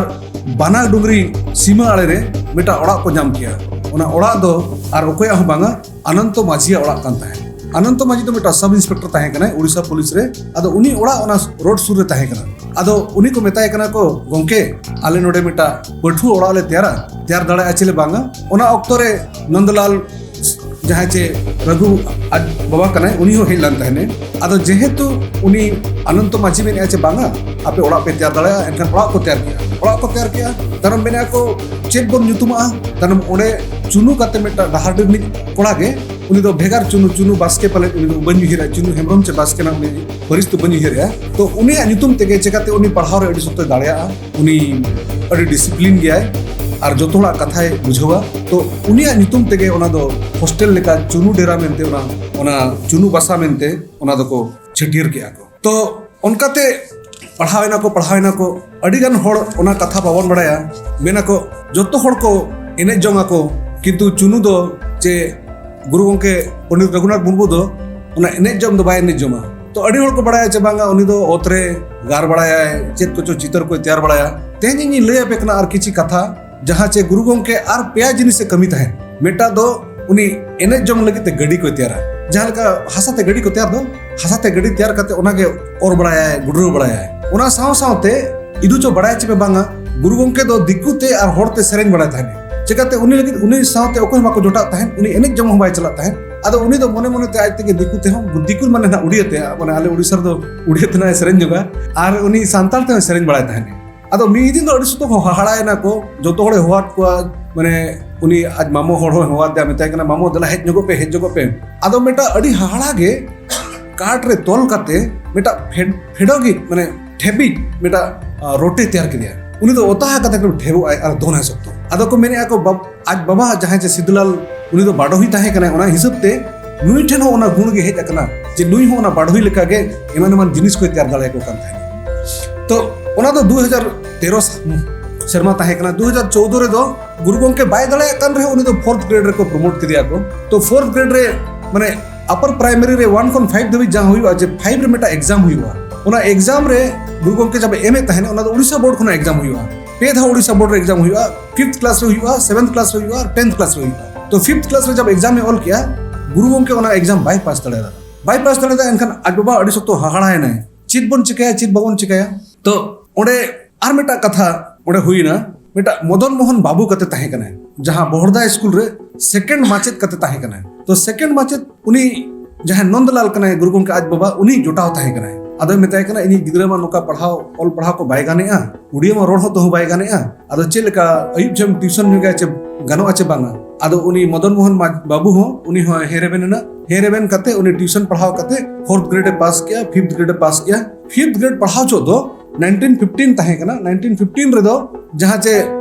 ᱵᱟᱱᱟ ᱰᱩᱝᱨᱤ ᱥᱤᱢᱟᱹ ᱟᱲᱮ ᱨᱮ ᱢᱤᱫᱴᱟᱝ ᱚᱲᱟᱜ ᱠᱚ ᱧᱟᱢ ᱠᱮᱭᱟ᱾ ᱚᱱᱟ ᱚᱲᱟᱜ ᱫᱚ ᱟᱨ ᱚᱠᱚᱭᱟᱜ ᱦᱚᱸ ᱵᱟᱝᱟ, ᱟᱱᱚᱱᱛᱚ ᱢᱟᱹᱡᱷᱤᱭᱟᱜ ᱚᱲᱟᱜ ᱠᱟᱱ ᱛᱟᱦᱮᱸᱫ᱾ ᱟᱱᱚᱱᱛᱚ ᱢᱟᱹᱡᱷᱤ ᱫᱚ ᱢᱤᱫᱴᱟᱝ ᱥᱟᱵ ᱤᱱᱥᱯᱮᱠᱴᱚᱨ ᱛᱟᱦᱮᱸ ᱠᱟᱱᱟᱭ ᱩᱲᱤᱥᱥᱟ ᱯᱩᱞᱤᱥ ᱨᱮ᱾ ᱟᱫᱚ ᱩᱱᱤ ᱚᱲᱟᱜ ᱚᱱᱟ ᱨᱳᱰ ᱥᱩᱨ ᱨᱮ ᱛᱟᱦᱮᱸ ᱠᱟᱱᱟ᱾ ᱟᱫᱚ ᱩᱱᱤ ᱠᱚ ᱢᱮᱛᱟᱭ ᱠᱟᱱᱟ ᱠᱚ, "ᱜᱚᱝᱠᱮ, ᱟᱞᱮ ᱱᱚᱰᱮ ᱢᱤᱫᱴᱟᱝ ᱯᱟᱹᱴᱷᱩᱣᱟᱹ ᱚᱲᱟᱜ ᱞᱮ ᱛᱮᱭᱟᱨᱟ, ᱛᱮᱭᱟᱨ ᱫᱟᱲᱮᱭᱟᱜᱼᱟ ᱪᱮᱞᱮ ᱵᱟᱝᱟ?" ᱚᱱᱟ ᱚᱠᱛᱚ ᱨᱮ ᱱᱚᱱᱫᱚᱞᱟᱞ, ᱡᱟᱦᱟᱸᱭ ᱪᱮ ᱨᱟᱹᱜᱷᱩ ᱟᱡ ᱵᱟᱵᱟ ᱠᱟᱱᱟᱭ, ᱩᱱᱤ ᱦᱚᱸ ᱦᱮᱡ ᱞᱮᱱ ᱛᱟᱦᱮᱱᱮ᱾ ᱟᱫᱚ ᱡᱮᱦᱮᱛᱩ ᱩᱱᱤ ᱟᱱᱚᱱᱛᱚ ᱢᱟᱹᱡᱷᱤ ᱢᱮᱱᱮᱫᱼᱟ ᱪᱮ ᱵᱟᱝᱟ, ᱟᱯᱮ ᱚᱲᱟᱜ ᱯᱮ ᱛᱮᱭᱟᱨ ᱫᱟᱲᱮᱭᱟᱜᱼᱟ, ᱮᱱᱠᱷᱟᱱ ᱚᱲᱟᱜ ᱠᱚ ᱛᱮᱭᱟᱨ ᱠᱮᱜᱼᱟ᱾ ᱚᱲᱟᱜ ᱠᱚ ᱛᱮᱭᱟᱨ ᱠᱮᱜᱼᱟ, ᱛᱟᱭᱱᱚᱢ ᱢᱮᱱᱮᱫᱼᱟ ᱠᱚ, "ᱪᱮᱫ ᱵᱚᱱ ᱧᱩᱛᱩᱢᱟᱜᱼᱟ?" ᱛᱟᱭᱱᱚᱢ ᱚᱸᱰᱮ ᱪᱩᱱᱩ ᱠᱟᱛᱮ ᱢᱤᱫᱴᱟᱝ ᱰᱟᱦᱟᱨᱰᱤ ᱨᱤᱱᱤᱡ ᱠᱚᱲᱟ ᱜᱮ, ᱩᱱᱤ ᱫᱚ ᱵᱷᱮᱜᱟᱨ ᱪᱩᱱᱩ, ᱪᱩᱱᱩ ᱵᱟᱥᱠᱮ ᱯᱟᱞᱮᱫ, ᱩᱱᱤ ᱫᱚ ᱵᱟᱹᱧ ᱩᱭᱦᱟᱹᱨᱟ, ᱪᱩᱱᱩ ᱦᱮᱢᱵᱨᱚᱢ ᱪᱮ ᱵᱟᱥᱠᱮ ᱱᱟᱜ ᱩᱱᱤ ᱯᱟᱹᱨᱤᱥ ᱫᱚ ᱵᱟᱹᱧ ᱩᱭᱦᱟᱹᱨᱮᱜᱼᱟ᱾ ᱛᱚ ᱩᱱᱤᱭᱟᱜ ᱧᱩᱛᱩᱢ ᱛᱮᱜᱮ ᱪᱮᱠᱟᱛᱮ ᱩᱱᱤ ᱯᱟᱲᱦᱟᱣ ᱨᱮ ᱟᱹᱰᱤ ᱥᱚᱠᱛᱚᱭ ᱫᱟᱲᱮᱭᱟᱜᱼᱟ, ᱩᱱᱤ ᱟᱹᱰᱤ ᱰᱤᱥᱤᱯᱞᱤᱱ ᱜᱮᱭᱟᱭ ᱟᱨ ᱡᱚᱛᱚ ᱦᱚᱲᱟᱜ ᱠᱟᱛᱷᱟᱭ ᱵᱩᱡᱷᱟᱹᱣᱟ᱾ ᱛᱚ ᱩᱱᱤᱭᱟᱜ ᱧᱩᱛᱩᱢ ᱛᱮᱜᱮ ᱚᱱᱟ ᱫᱚ ᱦᱳᱥᱴᱮᱞ ᱞᱮᱠᱟ ᱪᱩᱱᱩ ᱰᱮᱨᱟ ᱢᱮᱱᱛᱮ, ᱚᱱᱟ, ᱚᱱᱟ ᱪᱩᱱᱩ ᱵᱟᱥᱟ ᱢᱮᱱᱛᱮ ᱚᱱᱟ ᱫᱚᱠᱚ ᱪᱷᱟᱹᱴᱭᱟᱹᱨ ᱠᱮᱜᱼᱟ ᱠᱚ᱾ ᱛᱚ ᱚᱱᱠᱟᱛᱮ ᱯᱟᱲᱦᱟᱣ ᱮᱱᱟ ᱠᱚ, ᱯᱟᱲᱦᱟᱣ ᱮᱱᱟ ᱠᱚ, ᱟᱹᱰᱤ ᱜᱟᱱ ᱦᱚᱲ ᱚᱱᱟ ᱠᱟᱛᱷᱟ ᱵᱟᱵᱚᱱ ᱵᱟᱲᱟᱭᱟ, ᱢᱮᱱᱟ ᱠᱚ ᱡᱚᱛᱚ ᱦᱚᱲ ᱠᱚ ᱮᱱᱮᱡ ᱡᱚᱝ ᱟᱠᱚ, ᱠᱤᱱᱛᱩ ᱪᱩᱱᱩ ᱫᱚ ᱪᱮ ᱜᱩᱨᱩ ᱜᱚᱢᱠᱮ ᱯᱚᱱᱰᱤᱛ ᱨᱚᱜᱷᱩᱱᱟᱛᱷ ᱢᱩᱨᱢᱩ ᱫᱚ ᱚᱱᱟ ᱮᱱᱮᱡ ᱡᱚᱝ ᱫᱚ ᱵᱟᱭ ᱮᱱᱮᱡ ᱡᱚᱝᱟ᱾ ᱛᱚ ᱟᱹᱰᱤ ᱦᱚᱲ ᱠᱚ ᱵᱟᱲᱟᱭᱟ ᱪᱮ ᱵᱟᱝᱟ, ᱩᱱᱤ ᱫᱚ ᱚᱛ ᱨᱮ ᱜᱟᱨ ᱵᱟᱲᱟᱭᱟᱭ, ᱪᱮᱫ ᱠᱚᱪᱚ ᱪᱤᱛᱟᱹᱨ ᱠᱚᱭ ᱛᱮᱭᱟᱨ ᱵᱟᱲᱟᱭᱟ᱾ ᱛᱮᱦᱮᱧ ᱤᱧ ᱞᱟᱹᱭ ᱟᱯᱮ ᱠᱟᱱᱟ ᱟᱨ ᱠᱤᱪᱷᱤ ᱠᱟᱛᱷᱟ, ᱡᱟᱦᱟᱸ ᱪᱮ ᱜᱩᱨᱩ ᱜᱚᱢᱠᱮ ᱟᱨ ᱯᱮᱭᱟ ᱡᱤᱱᱤᱥᱮ ᱠᱟᱹᱢᱤ ᱛᱟᱦᱮᱸᱫ᱾ ᱢᱤᱫᱴᱟᱝ ᱫᱚ ᱩᱱᱤ ᱮᱱᱮᱡ ᱡᱚᱝ ᱞᱟᱹᱜᱤᱫ ᱛᱮ ᱜᱟᱹᱰᱤ ᱠᱚᱭ ᱛᱮᱭᱟᱨᱟ, ᱡᱟᱦᱟᱸ ᱞᱮᱠᱟ ᱦᱟᱥᱟ ᱛᱮ ᱜᱟᱹᱰᱤ ᱠᱚ ᱛᱮᱭᱟᱨ ᱫᱚ, ᱦᱟᱥᱟ ᱛᱮ ᱜᱟᱹᱰᱤ ᱛᱮᱭᱟᱨ ᱠᱟᱛᱮ ᱚᱱᱟᱜᱮ ᱚᱨ ᱵᱟᱲᱟᱭᱟᱭ, ᱜᱩᱰᱨᱟᱹᱣ ᱵᱟᱲᱟᱭᱟᱭ᱾ ᱚᱱᱟ ᱥᱟᱶ ᱥᱟᱶᱛᱮ ᱤᱫᱩ ᱪᱚ ᱵᱟᱲᱟᱭ ᱪᱮ ᱯᱮ ᱵᱟᱝᱟ, ᱜᱩᱨᱩ ᱜᱚᱢᱠᱮ ᱫᱚ ᱫᱤᱠᱩ ᱛᱮ ᱟᱨ ᱦᱚᱲ ᱛᱮ ᱥᱮᱨᱮᱧ ᱵᱟᱲᱟᱭ ᱛᱟᱦᱮᱸᱫ᱾ ᱪᱮᱠᱟᱛᱮ ᱩᱱᱤ ᱞᱟᱹᱜᱤᱫ, ᱩᱱᱤ ᱥᱟᱶᱛᱮ ᱚᱠᱚᱭ ᱦᱚᱸ ᱵᱟᱠᱚ ᱡᱚᱴᱟᱜ ᱛᱟᱦᱮᱸᱫ, ᱩᱱᱤ ᱮᱱᱮᱡ ᱡᱚᱝ ᱦᱚᱸ ᱵᱟᱭ ᱪᱟᱞᱟᱜ ᱛᱟᱦᱮᱸᱫ᱾ ᱟᱫᱚ ᱩᱱᱤ ᱫᱚ ᱢᱚᱱᱮ ᱢᱚᱱᱮᱛᱮ ᱟᱡ ᱛᱮᱜᱮ ᱫᱤᱠᱩ ᱛᱮᱦᱚᱸ, ᱫᱤᱠᱩ ᱢᱟᱱᱮ ᱱᱟᱜ ᱩᱲᱤᱭᱟᱹ ᱛᱮ, ᱢᱟᱱᱮ ᱟᱞᱮ ᱩᱲᱤᱥᱥᱟ ᱨᱮᱫᱚ ᱩᱲᱤᱭᱟᱹ ᱛᱮ ᱱᱟᱜ ᱮ ᱥᱮᱨᱮᱧ ᱧᱚᱜᱟ, ᱟᱨ ᱩᱱᱤ ᱥᱟᱱᱛᱟᱲ ᱛᱮᱦᱚᱸ ᱥᱮᱨᱮᱧ ᱵᱟᱲᱟᱭ ᱛᱟᱦᱮᱸᱫ᱾ ᱟᱫᱚ ᱢᱤᱫ ᱫᱤᱱ ᱫᱚ ᱟᱹᱰᱤ ᱥᱚᱠᱛᱚ ᱠᱚ ᱦᱟᱦᱟᱲᱟᱭᱮᱱᱟ ᱠᱚ, ᱡᱚᱛᱚ ᱦᱚᱲᱮ ᱦᱚᱦᱚᱣᱟᱫ ᱠᱚᱣᱟ, ᱢᱟᱱᱮ ᱩᱱᱤ ᱟᱡ ᱢᱟᱢᱚ ᱦᱚᱲ ᱦᱚᱸᱭ ᱦᱚᱦᱚᱣᱟᱫᱮᱭᱟ, ᱢᱮᱛᱟᱭ ᱠᱟᱱᱟ, "ᱢᱟᱢᱚ, ᱫᱮᱞᱟ ᱦᱮᱡ ᱧᱚᱜᱚᱜ ᱯᱮ, ᱦᱮᱡ ᱧᱚᱜᱚᱜ ᱯᱮ᱾" ᱟᱫᱚ ᱢᱤᱫᱴᱟᱝ ᱟᱹᱰᱤ ᱦᱟᱦᱟᱲᱟ ᱜᱮ ᱠᱟᱴ ᱨᱮ ᱛᱚᱞ ᱠᱟᱛᱮ ᱢᱤᱫᱴᱟᱝ ᱯᱷᱮᱰ-, ᱯᱷᱮᱰᱚᱜᱤᱡ, ᱢᱟᱱᱮ ᱴᱷᱮᱵᱤᱡ ᱢᱤᱫᱴᱟᱝ, ᱟ, ᱨᱚᱴᱮ ᱛᱮᱭᱟᱨ ᱠᱮᱫᱮᱭᱟ᱾ ᱩᱱᱤ ᱫᱚ ᱚᱛᱟ ᱠᱟᱛᱮ ᱴᱷᱮᱵᱚᱜ ᱟᱭ ᱟᱨ ᱫᱚᱱᱟᱭ ᱥᱚᱠᱛᱚ᱾ ᱟᱫᱚ ᱠᱚ ᱢᱮᱱᱮᱫᱼᱟ ᱠᱚ, ᱵᱟᱵ-, ᱟᱡ ᱵᱟᱵᱟ ᱡᱟᱦᱟᱸᱭ ᱪᱮ ᱥᱤᱫᱩᱞᱟᱞ, ᱩᱱᱤ ᱫᱚ ᱵᱟᱰᱚᱦᱤ ᱛᱟᱦᱮᱸ ᱠᱟᱱᱟᱭ, ᱚᱱᱟ ᱦᱤᱥᱟᱹᱵ ᱛᱮ ᱱᱩᱭ ᱴᱷᱮᱱ ᱦᱚᱸ ᱚᱱᱟ ᱜᱩᱬ ᱜᱮ ᱦᱮᱡ ᱟᱠᱟᱱᱟ ᱡᱮ ᱱᱩᱭ ᱦᱚᱸ ᱚᱱᱟ ᱵᱟᱰᱚᱦᱤ ᱞᱮᱠᱟ ᱜᱮ ᱮᱢᱟᱱ ᱮᱢᱟᱱ ᱡᱤᱱᱤᱥ ᱠᱚᱭ ᱛᱮᱭᱟᱨ ᱫᱟᱲᱮᱭᱟᱠᱚ ᱠᱟᱱ ᱛᱟᱦᱮᱸᱫ᱾ ᱛᱚ ᱚᱱᱟ ᱫᱚ ᱫᱩ ᱦᱟᱡᱟᱨ ᱛᱮᱨᱚ ᱥᱟ-, ᱥᱮᱨᱢᱟ ᱛᱟᱦᱮᱸ ᱠᱟᱱᱟ᱾ ᱫᱩ ᱦᱟᱡᱟᱨ ᱪᱳᱣᱫᱚ ᱨᱮᱫᱚ ᱜᱩᱨᱩ ᱜᱚᱢᱠᱮ ᱵᱟᱭ ᱫᱟᱲᱮᱭᱟᱜ ᱠᱟᱱ ᱨᱮᱦᱚᱸ ᱩᱱᱤ ᱫᱚ ᱯᱷᱳᱨᱛᱷ ᱜᱨᱮᱰ ᱨᱮᱠᱚ ᱯᱨᱚᱢᱳᱴ ᱠᱮᱫᱮᱭᱟ ᱠᱚ᱾ ᱛᱚ ᱯᱷᱳᱨᱛᱷ ᱜᱨᱮᱰ ᱨᱮ, ᱢᱟᱱᱮ, ᱟᱯᱟᱨ ᱯᱨᱟᱭᱢᱟᱨᱤ ᱨᱮ ᱚᱣᱟᱱ ᱠᱷᱚᱱ ᱯᱷᱟᱭᱤᱵᱷ ᱫᱷᱟᱹᱵᱤᱡ ᱡᱟᱦᱟᱸ ᱦᱩᱭᱩᱜᱼᱟ, ᱡᱮ ᱯᱷᱟᱭᱤᱵᱷ ᱨᱮ ᱢᱤᱫᱴᱟᱝ ᱮᱠᱡᱟᱢ ᱦᱩᱭᱩᱜᱼᱟ, ᱚᱱᱟ ᱮᱠᱡᱟᱢ ᱨᱮ ᱜᱩᱨᱩ ᱜᱚᱢᱠᱮ ᱡᱟᱵ ᱮᱢᱮᱫ ᱛᱟᱦᱮᱱᱟ, ᱚᱱᱟ ᱫᱚ ᱩᱲᱤᱥᱥᱟ ᱵᱳᱨᱰ ᱠᱷᱚᱱᱟᱜ ᱮᱠᱡᱟᱢ ᱦᱩᱭᱩᱜᱼᱟ᱾ ᱯᱮ ᱫᱷᱟᱣ ᱩᱲᱤᱥᱥᱟ ᱵᱳᱨᱰ ᱨᱮ ᱮᱠᱡᱟᱢ ᱦᱩᱭᱩᱜᱼᱟ, ᱯᱷᱤᱯᱛᱷ ᱠᱞᱟᱥ ᱨᱮ ᱦᱩᱭᱩᱜᱼᱟ, ᱥᱮᱵᱷᱮᱱᱛᱷ ᱠᱞᱟᱥ ᱨᱮ ᱦᱩᱭᱩᱜᱼᱟ, ᱴᱮᱱᱛᱷ ᱠᱞᱟᱥ ᱨᱮ ᱦᱩᱭᱩᱜᱼᱟ᱾ ᱛᱚ ᱯᱷᱤᱯᱛᱷ ᱠᱞᱟᱥ ᱨᱮ ᱡᱟᱵ ᱮᱠᱡᱟᱢ ᱮ ᱚᱞ ᱠᱮᱜᱼᱟ, ᱜᱩᱨᱩ ᱜᱚᱢᱠᱮ ᱚᱱᱟ ᱮᱠᱡᱟᱢ ᱵᱟᱭ ᱯᱟᱥ ᱫᱟᱲᱮᱭᱟᱫᱟ᱾ ᱵᱟᱭ ᱯᱟᱥ ᱫᱟᱲᱮᱭᱟᱫᱟ, ᱮᱱᱠᱷᱟᱱ ᱟᱡ ᱵᱟᱵᱟ ᱟᱹᱰᱤ ᱥᱚᱠᱛᱚ ᱦᱟᱦᱟᱲᱟᱭᱮᱱᱟᱭ, ᱪᱮᱫ ᱵᱚᱱ ᱪᱤᱠᱟᱹᱭᱟ, ᱪᱮᱫ ᱵᱟᱵᱚᱱ ᱪᱤᱠᱟᱹᱭᱟ? ᱛᱚ ᱚᱸᱰᱮ ᱟᱨ ᱢᱤᱫᱴᱟᱝ ᱠᱟᱛᱷᱟ ᱚᱸᱰᱮ ᱦᱩᱭᱱᱟ, ᱢᱤᱫᱴᱟᱝ ᱢᱚᱫᱚᱱ ᱢᱳᱦᱚᱱ ᱵᱟᱵᱩ ᱠᱟᱛᱮ ᱛᱟᱦᱮᱸ ᱠᱟᱱᱟᱭ, ᱡᱟᱦᱟᱸ ᱵᱚᱦᱚᱲᱫᱟ ᱥᱠᱩᱞ ᱨᱮ ᱥᱮᱠᱮᱱᱰ ᱢᱟᱪᱮᱫ ᱠᱟᱛᱮ ᱛᱟᱦᱮᱸ ᱠᱟᱱᱟᱭ᱾ ᱛᱚ ᱥᱮᱠᱮᱱᱰ ᱢᱟᱪᱮᱫ ᱩᱱᱤ ᱡᱟᱦᱟᱸᱭ ᱱᱚᱱᱫᱚᱞᱟᱞ ᱠᱟᱱᱟᱭ, ᱜᱩᱨᱩ ᱜᱚᱢᱠᱮ ᱟᱡ ᱵᱟᱵᱟ, ᱩᱱᱤ ᱡᱚᱴᱟᱣ ᱛᱟᱦᱮᱸ ᱠᱟᱱᱟᱭ᱾ ᱟᱫᱚᱭ ᱢᱮᱛᱟᱭ ᱠᱟᱱᱟ, "ᱤᱧᱤᱡ ᱜᱤᱫᱽᱨᱟᱹ ᱢᱟ ᱱᱚᱝᱠᱟ ᱯᱟᱲᱦᱟᱣ, ᱚᱞ ᱯᱟᱲᱦᱟᱣ ᱠᱚ ᱵᱟᱭ ᱜᱟᱱᱮᱜᱼᱟ, ᱩᱲᱤᱭᱟᱹ ᱢᱟ ᱨᱚᱲ ᱦᱚᱸ ᱛᱚᱦᱚᱸ ᱵᱟᱭ ᱜᱟᱱᱮᱜᱼᱟ, ᱟᱫᱚ ᱪᱮᱫ ᱞᱮᱠᱟ ᱟᱹᱭᱩᱵ ᱡᱚᱦᱚᱜ ᱴᱤᱭᱩᱥᱚᱱ ᱧᱚᱜᱟᱭ ᱪᱮ ᱜᱟᱱᱚᱜᱼᱟ ᱪᱮ ᱵᱟᱝᱟ?" ᱟᱫᱚ ᱩᱱᱤ ᱢᱚᱫᱚᱱ ᱢᱳᱦᱚᱱ ᱢᱟ-, ᱵᱟᱹᱵᱩ ᱦᱚᱸ, ᱩᱱᱤ ᱦᱚᱸ ᱦᱮᱸ ᱨᱮᱵᱮᱱ ᱮᱱᱟ᱾ ᱦᱮᱸ ᱨᱮᱵᱮᱱ ᱠᱟᱛᱮ ᱩᱱᱤ ᱴᱤᱭᱩᱥᱚᱱ ᱯᱟᱲᱦᱟᱣ ᱠᱟᱛᱮ ᱯᱷᱳᱨᱛᱷ ᱜᱨᱮᱰ ᱮ ᱯᱟᱥ ᱠᱮᱜᱼᱟ, ᱯᱷᱤᱯᱛᱷ ᱜᱨᱮᱰ ᱮ ᱯᱟᱥ ᱠᱮᱜᱼᱟ᱾ ᱯᱷᱤᱯᱛᱷ ᱜᱨᱮᱰ ᱯᱟᱲᱦᱟᱣ ᱪᱚᱜ ᱫᱚ ᱱᱟᱭᱤᱱᱴᱤᱱ ᱯᱷᱤᱯᱴᱤᱱ ᱛᱟᱦᱮᱸ ᱠᱟᱱᱟ᱾ ᱱᱟᱭᱤᱱᱴᱤᱱ ᱯᱷᱤᱯᱴᱤᱱ ᱨᱮᱫᱚ ᱡᱟᱦᱟᱸ ᱪᱮ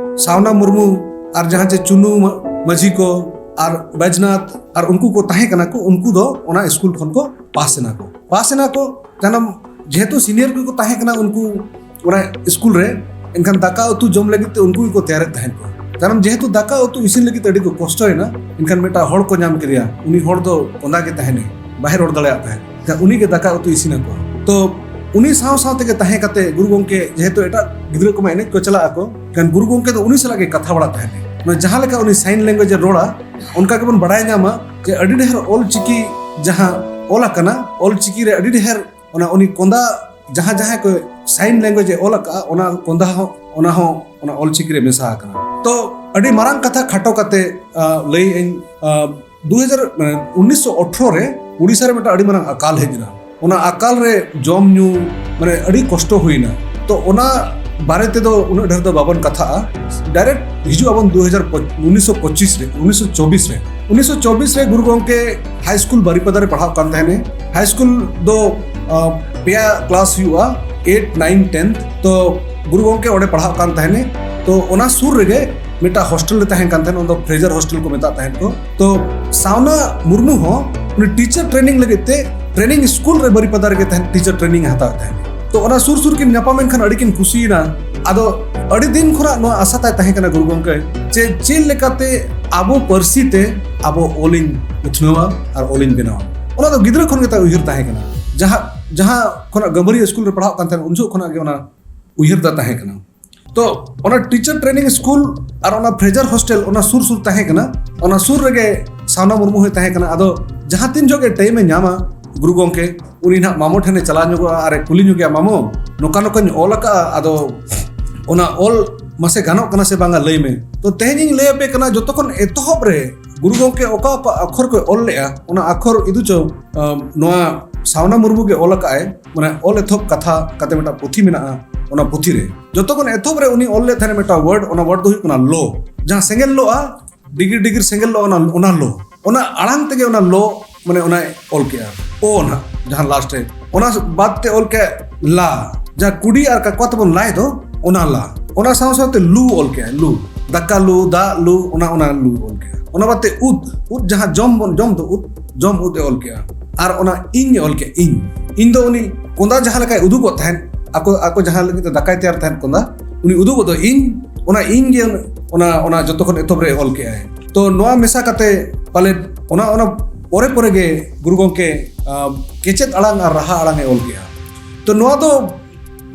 ᱥᱟᱣᱱᱟ ᱢᱩᱨᱢᱩ ᱟᱨ ᱡᱟᱦᱟᱸ ᱪᱮ ᱪᱩᱱᱩ ᱢᱟ-, ᱢᱟᱹᱡᱷᱤ ᱠᱚ ᱟᱨ ᱵᱟᱡᱽᱱᱟᱛᱷ ᱟᱨ ᱩᱱᱠᱩ ᱠᱚ ᱛᱟᱦᱮᱸ ᱠᱟᱱᱟ ᱠᱚ, ᱩᱱᱠᱩ ᱫᱚ ᱚᱱᱟ ᱥᱠᱩᱞ ᱠᱷᱚᱱ ᱠᱚ ᱯᱟᱥ ᱮᱱᱟ ᱠᱚ᱾ ᱯᱟᱥ ᱮᱱᱟ ᱠᱚ, ᱠᱟᱨᱚᱱ ᱡᱮᱦᱮᱛᱩ ᱥᱤᱱᱤᱭᱟᱨ ᱠᱚᱠᱚ ᱛᱟᱦᱮᱸ ᱠᱟᱱᱟ ᱩᱱᱠᱩ ᱚᱱᱟ ᱥᱠᱩᱞ ᱨᱮ, ᱮᱱᱠᱷᱟᱱ ᱫᱟᱠᱟ ᱩᱛᱩ ᱡᱚᱢ ᱞᱟᱹᱜᱤᱫ ᱛᱮ ᱩᱱᱠᱩ ᱜᱮᱠᱚ ᱛᱮᱭᱟᱨᱮᱫ ᱛᱟᱦᱮᱸᱫ ᱠᱚ᱾ ᱠᱟᱨᱚᱱ ᱡᱮᱦᱮᱛᱩ ᱫᱟᱠᱟ ᱩᱛᱩ ᱤᱥᱤᱱ ᱞᱟᱹᱜᱤᱫ ᱛᱮ ᱟᱹᱰᱤ ᱠᱚ ᱠᱚᱥᱴᱚᱭᱮᱱᱟ, ᱮᱱᱠᱷᱟᱱ ᱢᱤᱫᱴᱟᱝ ᱦᱚᱲ ᱠᱚ ᱧᱟᱢ ᱠᱮᱫᱮᱭᱟ, ᱩᱱᱤ ᱦᱚᱲ ᱫᱚ ᱠᱚᱸᱫᱟ ᱜᱮ ᱛᱟᱦᱮᱱᱟᱭ, ᱵᱟᱭ ᱨᱚᱲ ᱫᱟᱲᱮᱭᱟᱜ ᱛᱟᱦᱮᱸᱫ᱾ ᱮᱱᱠᱷᱟᱱ ᱩᱱᱤ ᱜᱮ ᱫᱟᱠᱟ ᱩᱛᱩ ᱤᱥᱤᱱ ᱟᱠᱚ᱾ ᱛᱚ ᱩᱱᱤ ᱥᱟᱶ ᱥᱟᱶ ᱛᱮᱜᱮ ᱛᱟᱦᱮᱸ ᱠᱟᱛᱮ ᱜᱩᱨᱩ ᱜᱚᱢᱠᱮ, ᱡᱮᱦᱮᱛᱩ ᱮᱴᱟᱜ ᱜᱤᱫᱽᱨᱟᱹ ᱠᱚᱢᱟ ᱮᱱᱮᱡ ᱠᱚ ᱪᱟᱞᱟᱜ ᱟᱠᱚ, ᱮᱱᱠᱷᱟᱱ ᱜᱩᱨᱩ ᱜᱚᱢᱠᱮ ᱫᱚ ᱩᱱᱤ ᱥᱟᱞᱟᱜ ᱜᱮ ᱠᱟᱛᱷᱟ ᱵᱟᱲᱟ ᱛᱟᱦᱮᱱᱟᱭ᱾ ᱚᱱᱟ ᱡᱟᱦᱟᱸ ᱞᱮᱠᱟ ᱩᱱᱤ ᱥᱟᱭᱤᱱ ᱞᱮᱝᱜᱩᱭᱮᱡᱽ ᱮ ᱨᱚᱲᱟ, ᱚᱱᱠᱟ ᱜᱮᱵᱚᱱ ᱵᱟᱲᱟᱭ ᱧᱟᱢᱟ ᱡᱮ ᱟᱹᱰᱤ ᱰᱷᱮᱨ ᱚᱞ ᱪᱤᱠᱤ ᱡᱟᱦᱟᱸ ᱚᱞ ᱟᱠᱟᱱᱟ, ᱚᱞ ᱪᱤᱠᱤ ᱨᱮ ᱟᱹᱰᱤ ᱰᱷᱮᱨ ᱚᱱᱟ ᱩᱱᱤ ᱠᱚᱸᱫᱟ, ᱡᱟᱦᱟᱸ ᱡᱟᱦᱟᱸ ᱠᱚ ᱥᱟᱭᱤᱱ ᱞᱮᱝᱜᱩᱭᱮᱡᱽ ᱮ ᱚᱞ ᱟᱠᱟᱫᱼᱟ, ᱚᱱᱟ ᱠᱚᱸᱫᱟ ᱦᱚᱸ, ᱚᱱᱟ ᱦᱚᱸ ᱚᱱᱟ ᱚᱞ ᱪᱤᱠᱤ ᱨᱮ ᱢᱮᱥᱟ ᱟᱠᱟᱱᱟ᱾ ᱛᱚ ᱟᱹᱰᱤ ᱢᱟᱨᱟᱝ ᱠᱟᱛᱷᱟ ᱠᱷᱟᱴᱚ ᱠᱟᱛᱮ, ᱟ, ᱞᱟᱹᱭ ᱟᱹᱧ, ᱟ, ᱫᱩ ᱦᱟᱡᱟᱨ, ᱢᱟᱱᱮ, ᱩᱱᱤᱥᱥᱚ ᱟᱴᱷᱨᱚ ᱨᱮ ᱩᱲᱤᱥᱥᱟ ᱨᱮ ᱢᱤᱫᱴᱟᱝ ᱟᱹᱰᱤ ᱢᱟᱨᱟᱝ ᱟᱠᱟᱞ ᱦᱮᱡ ᱮᱱᱟ᱾ ᱚᱱᱟ ᱟᱠᱟᱞ ᱨᱮ ᱡᱚᱢ ᱧᱩ, ᱢᱟᱱᱮ, ᱟᱹᱰᱤ ᱠᱚᱥᱴᱚ ᱦᱩᱭᱱᱟ᱾ ᱛᱚ ᱚᱱᱟ ᱵᱟᱨᱮ ᱛᱮᱫᱚ ᱩᱱᱟᱹᱜ ᱰᱷᱮᱨ ᱫᱚ ᱵᱟᱵᱚᱱ ᱠᱟᱛᱷᱟᱜᱼᱟ, ᱰᱟᱭᱨᱮᱠᱴ ᱦᱤᱡᱩᱜ ᱟᱵᱚᱱ ᱫᱩ ᱦᱟᱡᱟᱨ ᱩᱱᱤᱥᱥᱚ ᱯᱚᱸᱪᱤᱥ ᱨᱮ, ᱩᱱᱤᱥᱥᱚ ᱪᱚᱵᱵᱤᱥ ᱨᱮ᱾ ᱩᱱᱤᱥᱥᱚ ᱪᱚᱵᱵᱤᱥ ᱨᱮ ᱜᱩᱨᱩ ᱜᱚᱢᱠᱮ ᱦᱟᱭ ᱥᱠᱩᱞ ᱵᱟᱨᱤᱯᱟᱫᱟ ᱨᱮ ᱯᱟᱲᱦᱟᱜ ᱠᱟᱱ ᱛᱟᱦᱮᱱᱮ᱾ ᱦᱟᱭ ᱥᱠᱩᱞ ᱫᱚ, ᱟ, ᱯᱮᱭᱟ ᱠᱞᱟᱥ ᱦᱩᱭᱩᱜᱼᱟ, ᱮᱭᱤᱴ, ᱱᱟᱭᱤᱱ, ᱴᱮᱱᱛᱷ᱾ ᱛᱚ ᱜᱩᱨᱩ ᱜᱚᱢᱠᱮ ᱚᱸᱰᱮ ᱯᱟᱲᱦᱟᱜ ᱠᱟᱱ ᱛᱟᱦᱮᱱᱮ᱾ ᱛᱚ ᱚᱱᱟ ᱥᱩᱨ ᱨᱮᱜᱮ ᱢᱤᱫᱴᱟᱝ ᱦᱳᱥᱴᱮᱞ ᱨᱮ ᱛᱟᱦᱮᱱ ᱠᱟᱱ ᱛᱟᱦᱮᱱ, ᱚᱱᱟ ᱫᱚ ᱯᱷᱨᱮᱡᱟᱨ ᱦᱳᱥᱴᱮᱞ ᱠᱚ ᱢᱮᱛᱟᱜ ᱛᱟᱦᱮᱸᱫ ᱠᱚ᱾ ᱛᱚ ᱥᱟᱣᱱᱟ ᱢᱩᱨᱢᱩ ᱦᱚᱸ ᱩᱱᱤ ᱴᱤᱪᱟᱨ ᱴᱨᱮᱱᱤᱝ ᱞᱟᱹᱜᱤᱫ ᱛᱮ ᱴᱨᱮᱱᱤᱝ ᱥᱠᱩᱞ ᱨᱮ ᱵᱟᱨᱤᱯᱟᱫᱟ ᱨᱮᱜᱮ ᱛᱟᱦᱮᱱ, ᱴᱤᱪᱟᱨ ᱴᱨᱮᱱᱤᱝ ᱮ ᱦᱟᱛᱟᱣᱮᱫ ᱛᱟᱦᱮᱸᱫ᱾ ᱛᱚ ᱚᱱᱟ ᱥᱩᱨ ᱥᱩᱨ ᱠᱤᱱ ᱧᱟᱯᱟᱢᱮᱱ ᱠᱷᱟᱱ ᱟᱹᱰᱤ ᱠᱤᱱ ᱠᱩᱥᱤᱭᱮᱱᱟ᱾ ᱟᱫᱚ ᱟᱹᱰᱤ ᱫᱤᱱ ᱠᱷᱚᱱᱟᱜ ᱱᱚᱣᱟ ᱟᱥᱟ ᱛᱟᱭ ᱛᱟᱦᱮᱸ ᱠᱟᱱᱟ ᱜᱩᱨᱩ ᱜᱚᱢᱠᱮ, ᱡᱮ ᱪᱮᱫ ᱞᱮᱠᱟᱛᱮ ᱟᱵᱚ ᱯᱟᱹᱨᱥᱤ ᱛᱮ ᱟᱵᱚ ᱚᱞᱤᱧ ᱩᱛᱷᱱᱟᱹᱣᱟ ᱟᱨ ᱚᱞᱤᱧ ᱵᱮᱱᱟᱣᱟ᱾ ᱚᱱᱟ ᱫᱚ ᱜᱤᱫᱽᱨᱟᱹ ᱠᱷᱚᱱ ᱜᱮ ᱛᱟᱭ ᱩᱭᱦᱟᱹᱨ ᱛᱟᱦᱮᱸ ᱠᱟᱱᱟ᱾ ᱡᱟᱦᱟᱸ ᱡᱟᱦᱟᱸ ᱠᱷᱚᱱᱟᱜ ᱜᱟᱹᱢᱵᱷᱟᱹᱨᱤᱭᱟᱹ ᱥᱠᱩᱞ ᱨᱮ ᱯᱟᱲᱦᱟᱜ ᱠᱟᱱ ᱛᱟᱦᱮᱸᱱ, ᱩᱱ ᱡᱚᱠᱷᱚᱱ ᱠᱷᱚᱱᱟᱜ ᱜᱮ ᱚᱱᱟ ᱩᱭᱦᱟᱹᱨ ᱫᱚ ᱛᱟᱦᱮᱸ ᱠᱟᱱᱟ᱾ ᱛᱚ ᱚᱱᱟ ᱴᱤᱪᱟᱨ ᱴᱨᱮᱱᱤᱝ ᱥᱠᱩᱞ ᱟᱨ ᱚᱱᱟ ᱯᱷᱨᱮᱡᱟᱨ ᱦᱳᱥᱴᱮᱞ ᱚᱱᱟ ᱥᱩᱨ ᱥᱩᱨ ᱛᱟᱦᱮᱸ ᱠᱟᱱᱟ᱾ ᱚᱱᱟ ᱥᱩᱨ ᱨᱮᱜᱮ ᱥᱟᱣᱱᱟ ᱢᱩᱨᱢᱩ ᱦᱚᱸᱭ ᱛᱟᱦᱮᱸ ᱠᱟᱱᱟ᱾ ᱟᱫᱚ ᱡᱟᱦᱟᱸ ᱛᱤᱱ ᱡᱚᱦᱚᱜ ᱜᱮ ᱴᱟᱭᱤᱢ ᱮ ᱧᱟᱢᱟ ᱜᱩᱨᱩ ᱜᱚᱢᱠᱮ, ᱩᱱᱤ ᱱᱟᱦᱟᱜ ᱢᱟᱢᱚ ᱴᱷᱮᱱᱮ ᱪᱟᱞᱟᱣ ᱧᱚᱜᱚᱜᱼᱟ ᱟᱨ ᱮ ᱠᱩᱞᱤ ᱧᱚᱜᱮᱭᱟ, "ᱢᱟᱢᱚ, ᱱᱚᱝᱠᱟ ᱱᱚᱝᱠᱟᱧ ᱚᱞ ᱟᱠᱟᱫᱼᱟ, ᱟᱫᱚ ᱚᱱᱟ ᱚᱞ ᱢᱟᱥᱮ ᱜᱟᱱᱚᱜ ᱠᱟᱱᱟ ᱥᱮ ᱵᱟᱝᱟ, ᱞᱟᱹᱭ ᱢᱮ?" ᱛᱚ ᱛᱮᱦᱮᱧ ᱤᱧ ᱞᱟᱹᱭ ᱟᱯᱮ ᱠᱟᱱᱟ, ᱡᱚᱛᱚ ᱠᱷᱚᱱ ᱮᱛᱚᱦᱚᱵ ᱨᱮ ᱜᱩᱨᱩ ᱜᱚᱢᱠᱮ ᱚᱠᱟ ᱚᱠᱟ ᱟᱠᱷᱚᱨ ᱠᱚᱭ ᱚᱞ ᱞᱮᱫᱼᱟ, ᱚᱱᱟ ᱟᱠᱷᱚᱨ ᱤᱫᱩ ᱪᱚ, ᱟᱢ, ᱱᱚᱣᱟ ᱥᱟᱣᱱᱟ ᱢᱩᱨᱢᱩ ᱜᱮ ᱚᱞ ᱟᱠᱟᱫ ᱟᱭ, ᱢᱟᱱᱮ ᱚᱞ ᱮᱛᱚᱦᱚᱵ ᱠᱟᱛᱷᱟ ᱠᱟᱛᱮ ᱢᱤᱫᱴᱟᱝ ᱯᱩᱛᱷᱤ ᱢᱮᱱᱟᱜᱼᱟ᱾ ᱚᱱᱟ ᱯᱩᱛᱷᱤ ᱨᱮ ᱡᱚᱛᱚ ᱠᱷᱚᱱ ᱮᱛᱚᱦᱚᱵ ᱨᱮ ᱩᱱᱤ ᱚᱞ ᱞᱮᱫ ᱛᱟᱦᱮᱱ ᱢᱤᱫᱴᱟᱝ ᱣᱟᱨᱰ, ᱚᱱᱟ ᱣᱟᱨᱰ ᱫᱚ ᱦᱩᱭᱩᱜ ᱠᱟᱱᱟ ᱞᱚ᱾ ᱡᱟᱦᱟᱸ ᱥᱮᱸᱜᱮᱞ ᱞᱚᱜᱼᱟ, ᱰᱤᱜᱤᱨ ᱰᱤᱜᱤᱨ ᱥᱮᱸᱜᱮᱞ ᱞᱚᱜᱼᱟ, ᱚᱱᱟ, ᱚᱱᱟ ᱞᱚ, ᱚᱱᱟ ᱟᱲᱟᱝ ᱛᱮᱜᱮ ᱚᱱᱟ ᱞᱚ, ᱢᱟᱱᱮ ᱚᱱᱟᱭ ᱚᱞ ᱠᱮᱜᱼᱟ᱾ ᱚ ᱱᱟᱦᱟᱜ ᱡᱟᱦᱟᱸ ᱞᱟᱥᱴ ᱨᱮ, ᱚᱱᱟ ᱵᱟᱫ ᱛᱮ ᱚᱞ ᱠᱮᱜᱼᱟ ᱞᱟ, ᱡᱟᱦᱟᱸ ᱠᱩᱰᱤ ᱟᱨ ᱠᱟᱠᱣᱟ ᱛᱮᱵᱚᱱ ᱞᱟᱭ ᱫᱚ, ᱚᱱᱟ ᱞᱟ᱾ ᱚᱱᱟ ᱥᱟᱶ ᱥᱟᱶᱛᱮ ᱞᱩ ᱚᱞ ᱠᱮᱜᱼᱟ, ᱞᱩ, ᱫᱟᱠᱟ ᱞᱩ, ᱫᱟᱜ ᱞᱩ, ᱚᱱᱟ, ᱚᱱᱟ ᱞᱩ ᱚᱞ ᱠᱮᱜᱼᱟ᱾ ᱚᱱᱟ ᱵᱟᱫ ᱛᱮ ᱩᱫ, ᱩᱫ ᱡᱟᱦᱟᱸ ᱡᱚᱢ ᱵᱚᱱ ᱡᱚᱢ ᱫᱚ ᱩᱫ, ᱡᱚᱢ ᱩᱫ ᱮ ᱚᱞ ᱠᱮᱜᱼᱟ᱾ ᱟᱨ ᱚᱱᱟ ᱤᱧ ᱮ ᱚᱞ ᱠᱮᱜᱼᱟ, ᱤᱧ, ᱤᱧ ᱫᱚ ᱩᱱᱤ ᱠᱚᱸᱫᱟ ᱡᱟᱦᱟᱸ ᱞᱮᱠᱟᱭ ᱩᱫᱩᱜᱚᱜ ᱛᱟᱦᱮᱸᱫ, ᱟᱠᱚ, ᱟᱠᱚ ᱡᱟᱦᱟᱸ ᱞᱟᱹᱜᱤᱫ ᱛᱮ ᱫᱟᱠᱟᱭ ᱛᱮᱭᱟᱨ ᱛᱟᱦᱮᱸᱫ ᱠᱚᱸᱫᱟ, ᱩᱱᱤ ᱩᱫᱩᱜᱚᱜ ᱫᱚ ᱤᱧ, ᱚᱱᱟ ᱤᱧ ᱜᱮ ᱚᱱᱟ, ᱚᱱᱟ ᱡᱚᱛᱚ ᱠᱷᱚᱱ ᱮᱛᱚᱦᱚᱵ ᱨᱮ ᱚᱞ ᱠᱮᱜᱼᱟᱭ᱾ ᱛᱚ ᱱᱚᱣᱟ ᱢᱮᱥᱟ ᱠᱟᱛᱮ ᱯᱟᱞᱮ ᱚᱱᱟ, ᱚᱱᱟ ᱯᱚᱨᱮ ᱯᱚᱨᱮ ᱜᱮ ᱜᱩᱨᱩ ᱜᱚᱢᱠᱮ, ᱟᱸ, ᱠᱮᱪᱮᱫ ᱟᱲᱟᱝ ᱟᱨ ᱨᱟᱦᱟ ᱟᱲᱟᱝ ᱮ ᱚᱞ ᱠᱮᱜᱼᱟ᱾ ᱛᱚ ᱱᱚᱣᱟ ᱫᱚ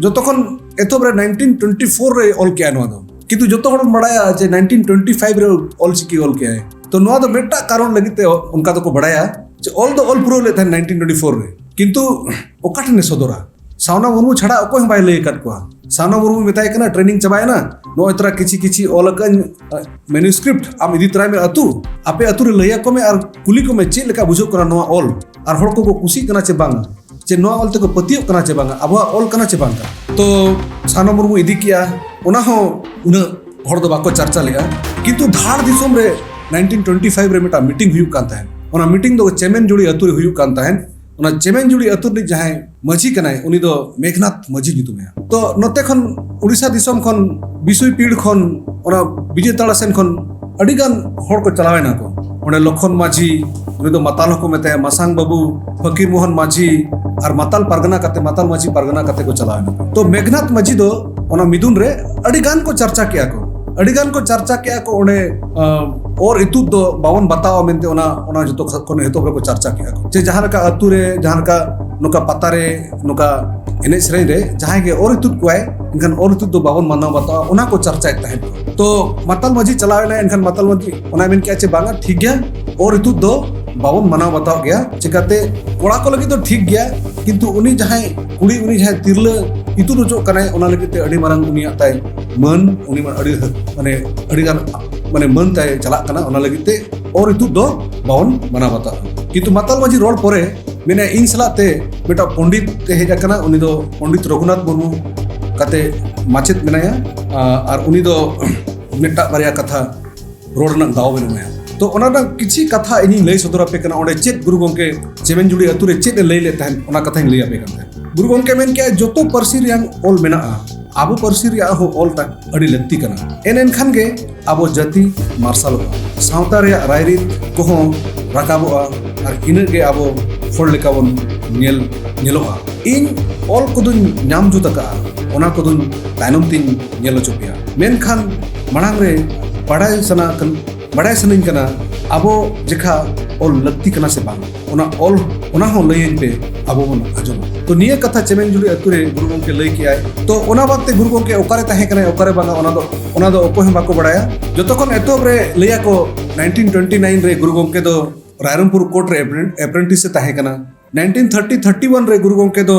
ᱡᱚᱛᱚ ᱠᱷᱚᱱ ᱮᱛᱚᱦᱚᱵ ᱨᱮ ᱱᱟᱭᱤᱱᱴᱤᱱ ᱴᱩᱭᱮᱱᱴᱤ ᱯᱷᱳᱨ ᱨᱮ ᱚᱞ ᱠᱮᱜᱼᱟ ᱱᱚᱣᱟ ᱫᱚ᱾ ᱠᱤᱱᱛᱩ ᱡᱚᱛᱚ ᱦᱚᱲ ᱵᱚᱱ ᱵᱟᱲᱟᱭᱟ ᱡᱮ ᱱᱟᱭᱤᱱᱴᱤᱱ ᱴᱩᱭᱮᱱᱴᱤ ᱯᱷᱟᱭᱤᱵᱷ ᱨᱮ ᱚᱞ ᱪᱤᱠᱤ ᱚᱞ ᱠᱮᱜᱼᱟᱭ᱾ ᱛᱚ ᱱᱚᱣᱟ ᱫᱚ ᱢᱤᱫᱴᱟᱜ ᱠᱟᱨᱚᱱ ᱞᱟᱹᱜᱤᱫ ᱛᱮ ᱚᱱᱠᱟ ᱫᱚᱠᱚ ᱵᱟᱲᱟᱭᱟ ᱡᱮ ᱚᱞ ᱫᱚ ᱚᱞ ᱯᱩᱨᱟᱹᱣ ᱞᱮᱫ ᱛᱟᱦᱮᱸᱱ ᱱᱟᱭᱤᱱᱴᱤᱱ ᱴᱩᱭᱮᱱᱴᱤ ᱯᱷᱳᱨ ᱨᱮ, ᱠᱤᱱᱛᱩ ᱚᱠᱟ ᱴᱷᱮᱱ ᱮ ᱥᱚᱫᱚᱨᱟ? ᱥᱟᱣᱱᱟ ᱢᱩᱨᱢᱩ ᱪᱷᱟᱲᱟ ᱚᱠᱚᱭ ᱦᱚᱸ ᱵᱟᱭ ᱞᱟᱹᱭ ᱟᱠᱟᱫ ᱠᱚᱣᱟ᱾ ᱥᱟᱣᱱᱟ ᱢᱩᱨᱢᱩ ᱢᱮᱛᱟᱭ ᱠᱟᱱᱟ, "ᱴᱨᱮᱱᱤᱝ ᱪᱟᱵᱟᱭᱮᱱᱟ, ᱱᱚᱜᱼᱚᱭ ᱛᱚᱨᱟ ᱠᱤᱪᱷᱤ ᱠᱤᱪᱷᱤ ᱚᱞ ᱟᱠᱟᱫ ᱢᱮᱱᱩᱥᱠᱨᱤᱯᱴ ᱟᱢ ᱤᱫᱤ ᱛᱚᱨᱟᱭ ᱢᱮ ᱟᱹᱛᱩ, ᱟᱯᱮ ᱟᱹᱛᱩ ᱨᱮ ᱞᱟᱹᱭ ᱟᱠᱚ ᱢᱮ ᱟᱨ ᱠᱩᱞᱤ ᱠᱚᱢᱮ ᱪᱮᱫ ᱞᱮᱠᱟ ᱵᱩᱡᱷᱟᱹᱜ ᱠᱟᱱᱟ ᱱᱚᱣᱟ ᱚᱞ, ᱟᱨ ᱦᱚᱲ ᱠᱚᱠᱚ ᱠᱩᱥᱤᱜ ᱠᱟᱱᱟ ᱪᱮ ᱵᱟᱝ, ᱪᱮ ᱱᱚᱣᱟ ᱚᱞ ᱛᱮᱠᱚ ᱯᱟᱹᱛᱭᱟᱹᱜ ᱠᱟᱱᱟ ᱪᱮ ᱵᱟᱝᱟ, ᱟᱵᱚᱣᱟᱜ ᱚᱞ ᱠᱟᱱᱟ ᱪᱮ ᱵᱟᱝᱟ?" ᱛᱚ ᱥᱟᱣᱱᱟ ᱢᱩᱨᱢᱩ ᱤᱫᱤ ᱠᱮᱜᱼᱟ, ᱚᱱᱟ ᱦᱚᱸ ᱩᱱᱟᱹᱜ ᱦᱚᱲ ᱫᱚ ᱵᱟᱠᱚ ᱪᱟᱨᱪᱟ ᱞᱮᱜᱼᱟ᱾ ᱠᱤᱱᱛᱩ ᱫᱷᱟᱲ ᱫᱤᱥᱚᱢ ᱨᱮ ᱱᱟᱭᱤᱱᱴᱤᱱ ᱴᱩᱭᱮᱱᱴᱤ ᱯᱷᱟᱭᱤᱵᱷ ᱨᱮ ᱢᱤᱫᱴᱟᱝ ᱢᱤᱴᱤᱝ ᱦᱩᱭᱩᱜ ᱠᱟᱱ ᱛᱟᱦᱮᱸᱫ᱾ ᱚᱱᱟ ᱢᱤᱴᱤᱝ ᱫᱚ ᱪᱮᱢᱮᱱᱡᱩᱲᱤ ᱟᱹᱛᱩ ᱨᱮ ᱦᱩᱭᱩᱜ ᱠᱟᱱ ᱛᱟᱦᱮᱸᱫ᱾ ᱚᱱᱟ ᱪᱮᱢᱮᱱᱡᱩᱲᱤ ᱟᱹᱛᱩ ᱨᱤᱱᱤᱡ ᱡᱟᱦᱟᱸᱭ ᱢᱟᱹᱡᱷᱤ ᱠᱟᱱᱟᱭ, ᱩᱱᱤ ᱫᱚ ᱢᱮᱜᱷᱱᱟᱛᱷ ᱢᱟᱹᱡᱷᱤ ᱧᱩᱛᱩᱢᱮᱭᱟ᱾ ᱛᱚ ᱱᱚᱛᱮ ᱠᱷᱚᱱ ᱩᱲᱤᱥᱥᱟ ᱫᱤᱥᱚᱢ ᱠᱷᱚᱱ, ᱵᱤᱥᱩᱭ ᱯᱤᱲ ᱠᱷᱚᱱ, ᱚᱱᱟ ᱵᱤᱡᱮᱛᱟᱲᱟ ᱥᱮᱱ ᱠᱷᱚᱱ ᱟᱹᱰᱤ ᱜᱟᱱ ᱦᱚᱲ ᱠᱚ ᱪᱟᱞᱟᱣ ᱮᱱᱟ ᱠᱚ᱾ ᱚᱸᱰᱮ ᱞᱚᱠᱷᱚᱱ ᱢᱟᱹᱡᱷᱤ, ᱩᱱᱤ ᱫᱚ ᱢᱟᱛᱟᱞ ᱦᱚᱸᱠᱚ ᱢᱮᱛᱟᱭᱟ, ᱢᱟᱥᱟᱝ ᱵᱟᱹᱵᱩ, ᱯᱷᱚᱠᱤᱨ ᱢᱳᱦᱚᱱ ᱢᱟᱹᱡᱷᱤ ᱟᱨ ᱢᱟᱛᱟᱞ ᱯᱟᱨᱜᱟᱱᱟ ᱠᱟᱛᱮ, ᱢᱟᱛᱟᱞ ᱢᱟᱹᱡᱷᱤ ᱯᱟᱨᱜᱟᱱᱟ ᱠᱟᱛᱮ ᱠᱚ ᱪᱟᱞᱟᱣ ᱮᱱᱟ᱾ ᱛᱚ ᱢᱮᱜᱷᱱᱟᱛᱷ ᱢᱟᱹᱡᱷᱤ ᱫᱚ ᱚᱱᱟ ᱢᱤᱫᱩᱱ ᱨᱮ ᱟᱹᱰᱤ ᱜᱟᱱ ᱠᱚ ᱪᱟᱨᱪᱟ ᱠᱮᱜᱼᱟ ᱠᱚ, ᱟᱹᱰᱤ ᱜᱟᱱ ᱠᱚ ᱪᱟᱨᱪᱟ ᱠᱮᱜᱼᱟ ᱠᱚ ᱚᱸᱰᱮ, ᱟᱸ, ᱚᱨ ᱤᱛᱩᱫ ᱫᱚ ᱵᱟᱵᱚᱱ ᱵᱟᱛᱟᱣᱟ ᱢᱮᱱᱛᱮ ᱚᱱᱟ, ᱚᱱᱟ ᱡᱚᱛᱚ ᱠᱷᱚᱱ ᱮᱛᱚᱦᱚᱵ ᱨᱮᱠᱚ ᱪᱟᱨᱪᱟ ᱠᱮᱜᱼᱟ ᱠᱚ᱾ ᱡᱮ ᱡᱟᱦᱟᱸ ᱞᱮᱠᱟ ᱟᱹᱛᱩ ᱨᱮ, ᱡᱟᱦᱟᱸ ᱞᱮᱠᱟ ᱱᱚᱝᱠᱟ ᱯᱟᱛᱟ ᱨᱮ, ᱱᱚᱝᱠᱟ ᱮᱱᱮᱡ ᱥᱮᱨᱮᱧ ᱨᱮ ᱡᱟᱦᱟᱸᱭ ᱜᱮ ᱚᱨ ᱤᱛᱩᱫ ᱠᱚᱣᱟᱭ, ᱮᱱᱠᱷᱟᱱ ᱚᱨ ᱤᱛᱩᱫ ᱫᱚ ᱵᱟᱵᱚᱱ ᱢᱟᱱᱟᱣ ᱵᱟᱛᱟᱣᱟ, ᱚᱱᱟ ᱠᱚ ᱪᱟᱨᱪᱟᱭᱮᱫ ᱛᱟᱦᱮᱸᱫ᱾ ᱛᱚ ᱢᱟᱛᱟᱞ ᱢᱟᱹᱡᱷᱤ ᱪᱟᱞᱟᱣ ᱮᱱᱟᱭ, ᱮᱱᱠᱷᱟᱱ ᱢᱟᱛᱟᱞ ᱢᱟᱹᱡᱷᱤ ᱚᱱᱟᱭ ᱢᱮᱱ ᱠᱮᱜᱼᱟ ᱪᱮ ᱵᱟᱝᱟ, ᱴᱷᱤᱠ ᱜᱮᱭᱟ, ᱚᱨ ᱤᱛᱩᱫ ᱫᱚ ᱵᱟᱵᱚᱱ ᱢᱟᱱᱟᱣ ᱵᱟᱛᱟᱣ ᱜᱮᱭᱟ᱾ ᱪᱤᱠᱟᱛᱮ ᱠᱚᱲᱟ ᱠᱚ ᱞᱟᱹᱜᱤᱫ ᱫᱚ ᱴᱷᱤᱠ ᱜᱮᱭᱟ, ᱠᱤᱱᱛᱩ ᱩᱱᱤ ᱡᱟᱦᱟᱸᱭ ᱠᱩᱲᱤ, ᱩᱱᱤ ᱡᱟᱦᱟᱸᱭ ᱛᱤᱨᱞᱟᱹ ᱤᱛᱩᱫ ᱦᱚᱪᱚᱜ ᱠᱟᱱᱟᱭ, ᱚᱱᱟ ᱞᱟᱹᱜᱤᱫ ᱛᱮ ᱟᱹᱰᱤ ᱢᱟᱨᱟᱝ ᱩᱱᱤᱭᱟᱜ ᱛᱟᱭ ᱢᱟᱹᱱ, ᱩᱱᱤ ᱢᱟ ᱟᱹᱰᱤ, ᱢᱟᱱᱮ, ᱟᱹᱰᱤ ᱜᱟᱱ, ᱢᱟᱱᱮ, ᱢᱟᱹᱱ ᱛᱟᱭ ᱪᱟᱞᱟᱜ ᱠᱟᱱᱟ, ᱚᱱᱟ ᱞᱟᱹᱜᱤᱫ ᱛᱮ ᱚᱨ ᱤᱛᱩᱫ ᱫᱚ ᱵᱟᱵᱚᱱ ᱢᱟᱱᱟᱣ ᱵᱟᱛᱟᱣᱟ᱾ ᱠᱤᱱᱛᱩ ᱢᱟᱛᱟᱞ ᱢᱟᱹᱡᱷᱤ ᱨᱚᱲ ᱯᱚᱨᱮ ᱢᱮᱱᱟᱭ, ᱤᱧ ᱥᱟᱞᱟᱜ ᱛᱮ ᱢᱤᱫᱴᱟᱝ ᱯᱚᱱᱰᱤᱛ ᱮ ᱦᱮᱡ ᱟᱠᱟᱱᱟ, ᱩᱱᱤ ᱫᱚ ᱯᱚᱱᱰᱤᱛ ᱨᱚᱜᱷᱩᱱᱟᱛᱷ ᱢᱩᱨᱢᱩ ᱠᱟᱛᱮ ᱢᱟᱪᱮᱫ ᱢᱮᱱᱟᱭᱟ, ᱟ-, ᱟᱨ ᱩᱱᱤ ᱫᱚ ᱢᱤᱫᱴᱟᱝ ᱵᱟᱨᱭᱟ ᱠᱟᱛᱷᱟ ᱨᱚᱲ ᱨᱮᱱᱟᱜ ᱫᱟᱣ ᱵᱮᱱ ᱮᱢᱟᱭᱟ᱾ ᱛᱚ ᱚᱱᱟ ᱨᱮᱱᱟᱜ ᱠᱤᱪᱷᱤ ᱠᱟᱛᱷᱟ ᱤᱧᱤᱧ ᱞᱟᱹᱭ ᱥᱚᱫᱚᱨ ᱟᱯᱮ ᱠᱟᱱᱟ, ᱚᱸᱰᱮ ᱪᱮᱫ ᱜᱩᱨᱩ ᱜᱚᱢᱠᱮ ᱪᱮᱢᱮᱱᱡᱩᱲᱤ ᱟᱹᱛᱩ ᱨᱮ ᱪᱮᱫ ᱮ ᱞᱟᱹᱭ ᱞᱮᱫ ᱛᱟᱦᱮᱸᱫ, ᱚᱱᱟ ᱠᱟᱛᱷᱟᱧ ᱞᱟᱹᱭ ᱟᱯᱮ ᱠᱟᱱ ᱛᱟᱦᱮᱸᱫ᱾ ᱜᱩᱨᱩ ᱜᱚᱢᱠᱮ ᱢᱮᱱ ᱠᱮᱜᱼᱟ, ᱡᱚᱛᱚ ᱯᱟᱹᱨᱥᱤ ᱨᱮᱭᱟᱝ ᱚᱞ ᱢᱮᱱᱟᱜᱼᱟ, ᱟᱵᱚ ᱯᱟᱹᱨᱥᱤ ᱨᱮᱭᱟᱜ ᱦᱚᱸ ᱚᱞ ᱛᱟ-, ᱟᱹᱰᱤ ᱞᱟᱹᱠᱛᱤ ᱠᱟᱱᱟ᱾ ᱮᱱ ᱮᱱᱠᱷᱟᱱ ᱜᱮ ᱟᱵᱚ ᱡᱟᱹᱛᱤ ᱢᱟᱨᱥᱟᱞᱚᱜᱼᱟ, ᱥᱟᱶᱛᱟ ᱨᱮᱭᱟᱜ ᱨᱟᱭᱨᱤᱛ ᱠᱚᱦᱚᱸ ᱨᱟᱠᱟᱵᱚᱜᱼᱟ, ᱟᱨ ᱤᱱᱟᱹᱜ ᱜᱮ ᱟᱵᱚ ᱦᱚᱲ ᱞᱮᱠᱟ ᱵᱚᱱ ᱧᱮᱞ, ᱧᱮᱞᱚᱜᱼᱟ᱾ ᱤᱧ ᱚᱞ ᱠᱚᱫᱚᱧ ᱧᱟᱢ ᱡᱩᱛ ᱟᱠᱟᱫᱼᱟ, ᱚᱱᱟ ᱠᱚᱫᱚᱧ ᱛᱟᱭᱱᱚᱢ ᱛᱤᱧ ᱧᱮᱞ ᱦᱚᱪᱚ ᱯᱮᱭᱟ, ᱢᱮᱱᱠᱷᱟᱱ ᱢᱟᱲᱟᱝ ᱨᱮ ᱵᱟᱲᱟᱭ ᱥᱟᱱᱟ ᱠᱟᱱ-, ᱵᱟᱲᱟᱭ ᱥᱟᱱᱟᱧ ᱠᱟᱱᱟ, ᱟᱵᱚ ᱡᱮᱠᱷᱟ ᱚᱞ ᱞᱟᱹᱠᱛᱤ ᱠᱟᱱᱟ ᱥᱮ ᱵᱟᱝ, ᱚᱱᱟ ᱚᱞ, ᱚᱱᱟ ᱦᱚᱸ ᱞᱟᱹᱭᱟᱹᱧ ᱯᱮ, ᱟᱵᱚ ᱵᱚᱱ ᱟᱸᱡᱚᱢᱟ᱾ ᱛᱚ ᱱᱤᱭᱟᱹ ᱠᱟᱛᱷᱟ ᱪᱮᱢᱮᱱᱡᱩᱲᱤ ᱟᱹᱛᱩ ᱨᱮ ᱜᱩᱨᱩ ᱜᱚᱢᱠᱮ ᱞᱟᱹᱭ ᱠᱮᱜᱼᱟᱭ᱾ ᱛᱚ ᱚᱱᱟ ᱵᱟᱫ ᱛᱮ ᱜᱩᱨᱩ ᱜᱚᱢᱠᱮ ᱚᱠᱟᱨᱮ ᱛᱟᱦᱮᱸ ᱠᱟᱱᱟᱭ, ᱚᱠᱟᱨᱮ ᱵᱟᱝᱟ, ᱚᱱᱟ ᱫᱚ, ᱚᱱᱟ ᱫᱚ ᱚᱠᱚᱭ ᱦᱚᱸ ᱵᱟᱠᱚ ᱵᱟᱲᱟᱭᱟ᱾ ᱡᱚᱛᱚ ᱠᱷᱚᱱ ᱮᱛᱚᱦᱚᱵ ᱨᱮ ᱞᱟᱹᱭᱟᱠᱚ, ᱱᱟᱭᱤᱱᱴᱤᱱ ᱴᱩᱭᱮᱱᱴᱤ ᱱᱟᱭᱤᱱ ᱨᱮ ᱜᱩᱨᱩ ᱜᱚᱢᱠᱮ ᱫᱚ ᱨᱟᱭᱨᱚᱝᱯᱩᱨ ᱠᱳᱨᱴ ᱨᱮ ᱮᱯᱨᱮᱱ-, ᱮᱯᱨᱮᱱᱴᱤᱥ ᱮ ᱛᱟᱦᱮᱸ ᱠᱟᱱᱟ᱾ ᱱᱟᱭᱤᱱᱴᱤᱱ ᱛᱷᱟᱨᱴᱤ ᱛᱷᱟᱨᱴᱤ ᱣᱟᱱ ᱨᱮ ᱜᱩᱨᱩ ᱜᱚᱢᱠᱮ ᱫᱚ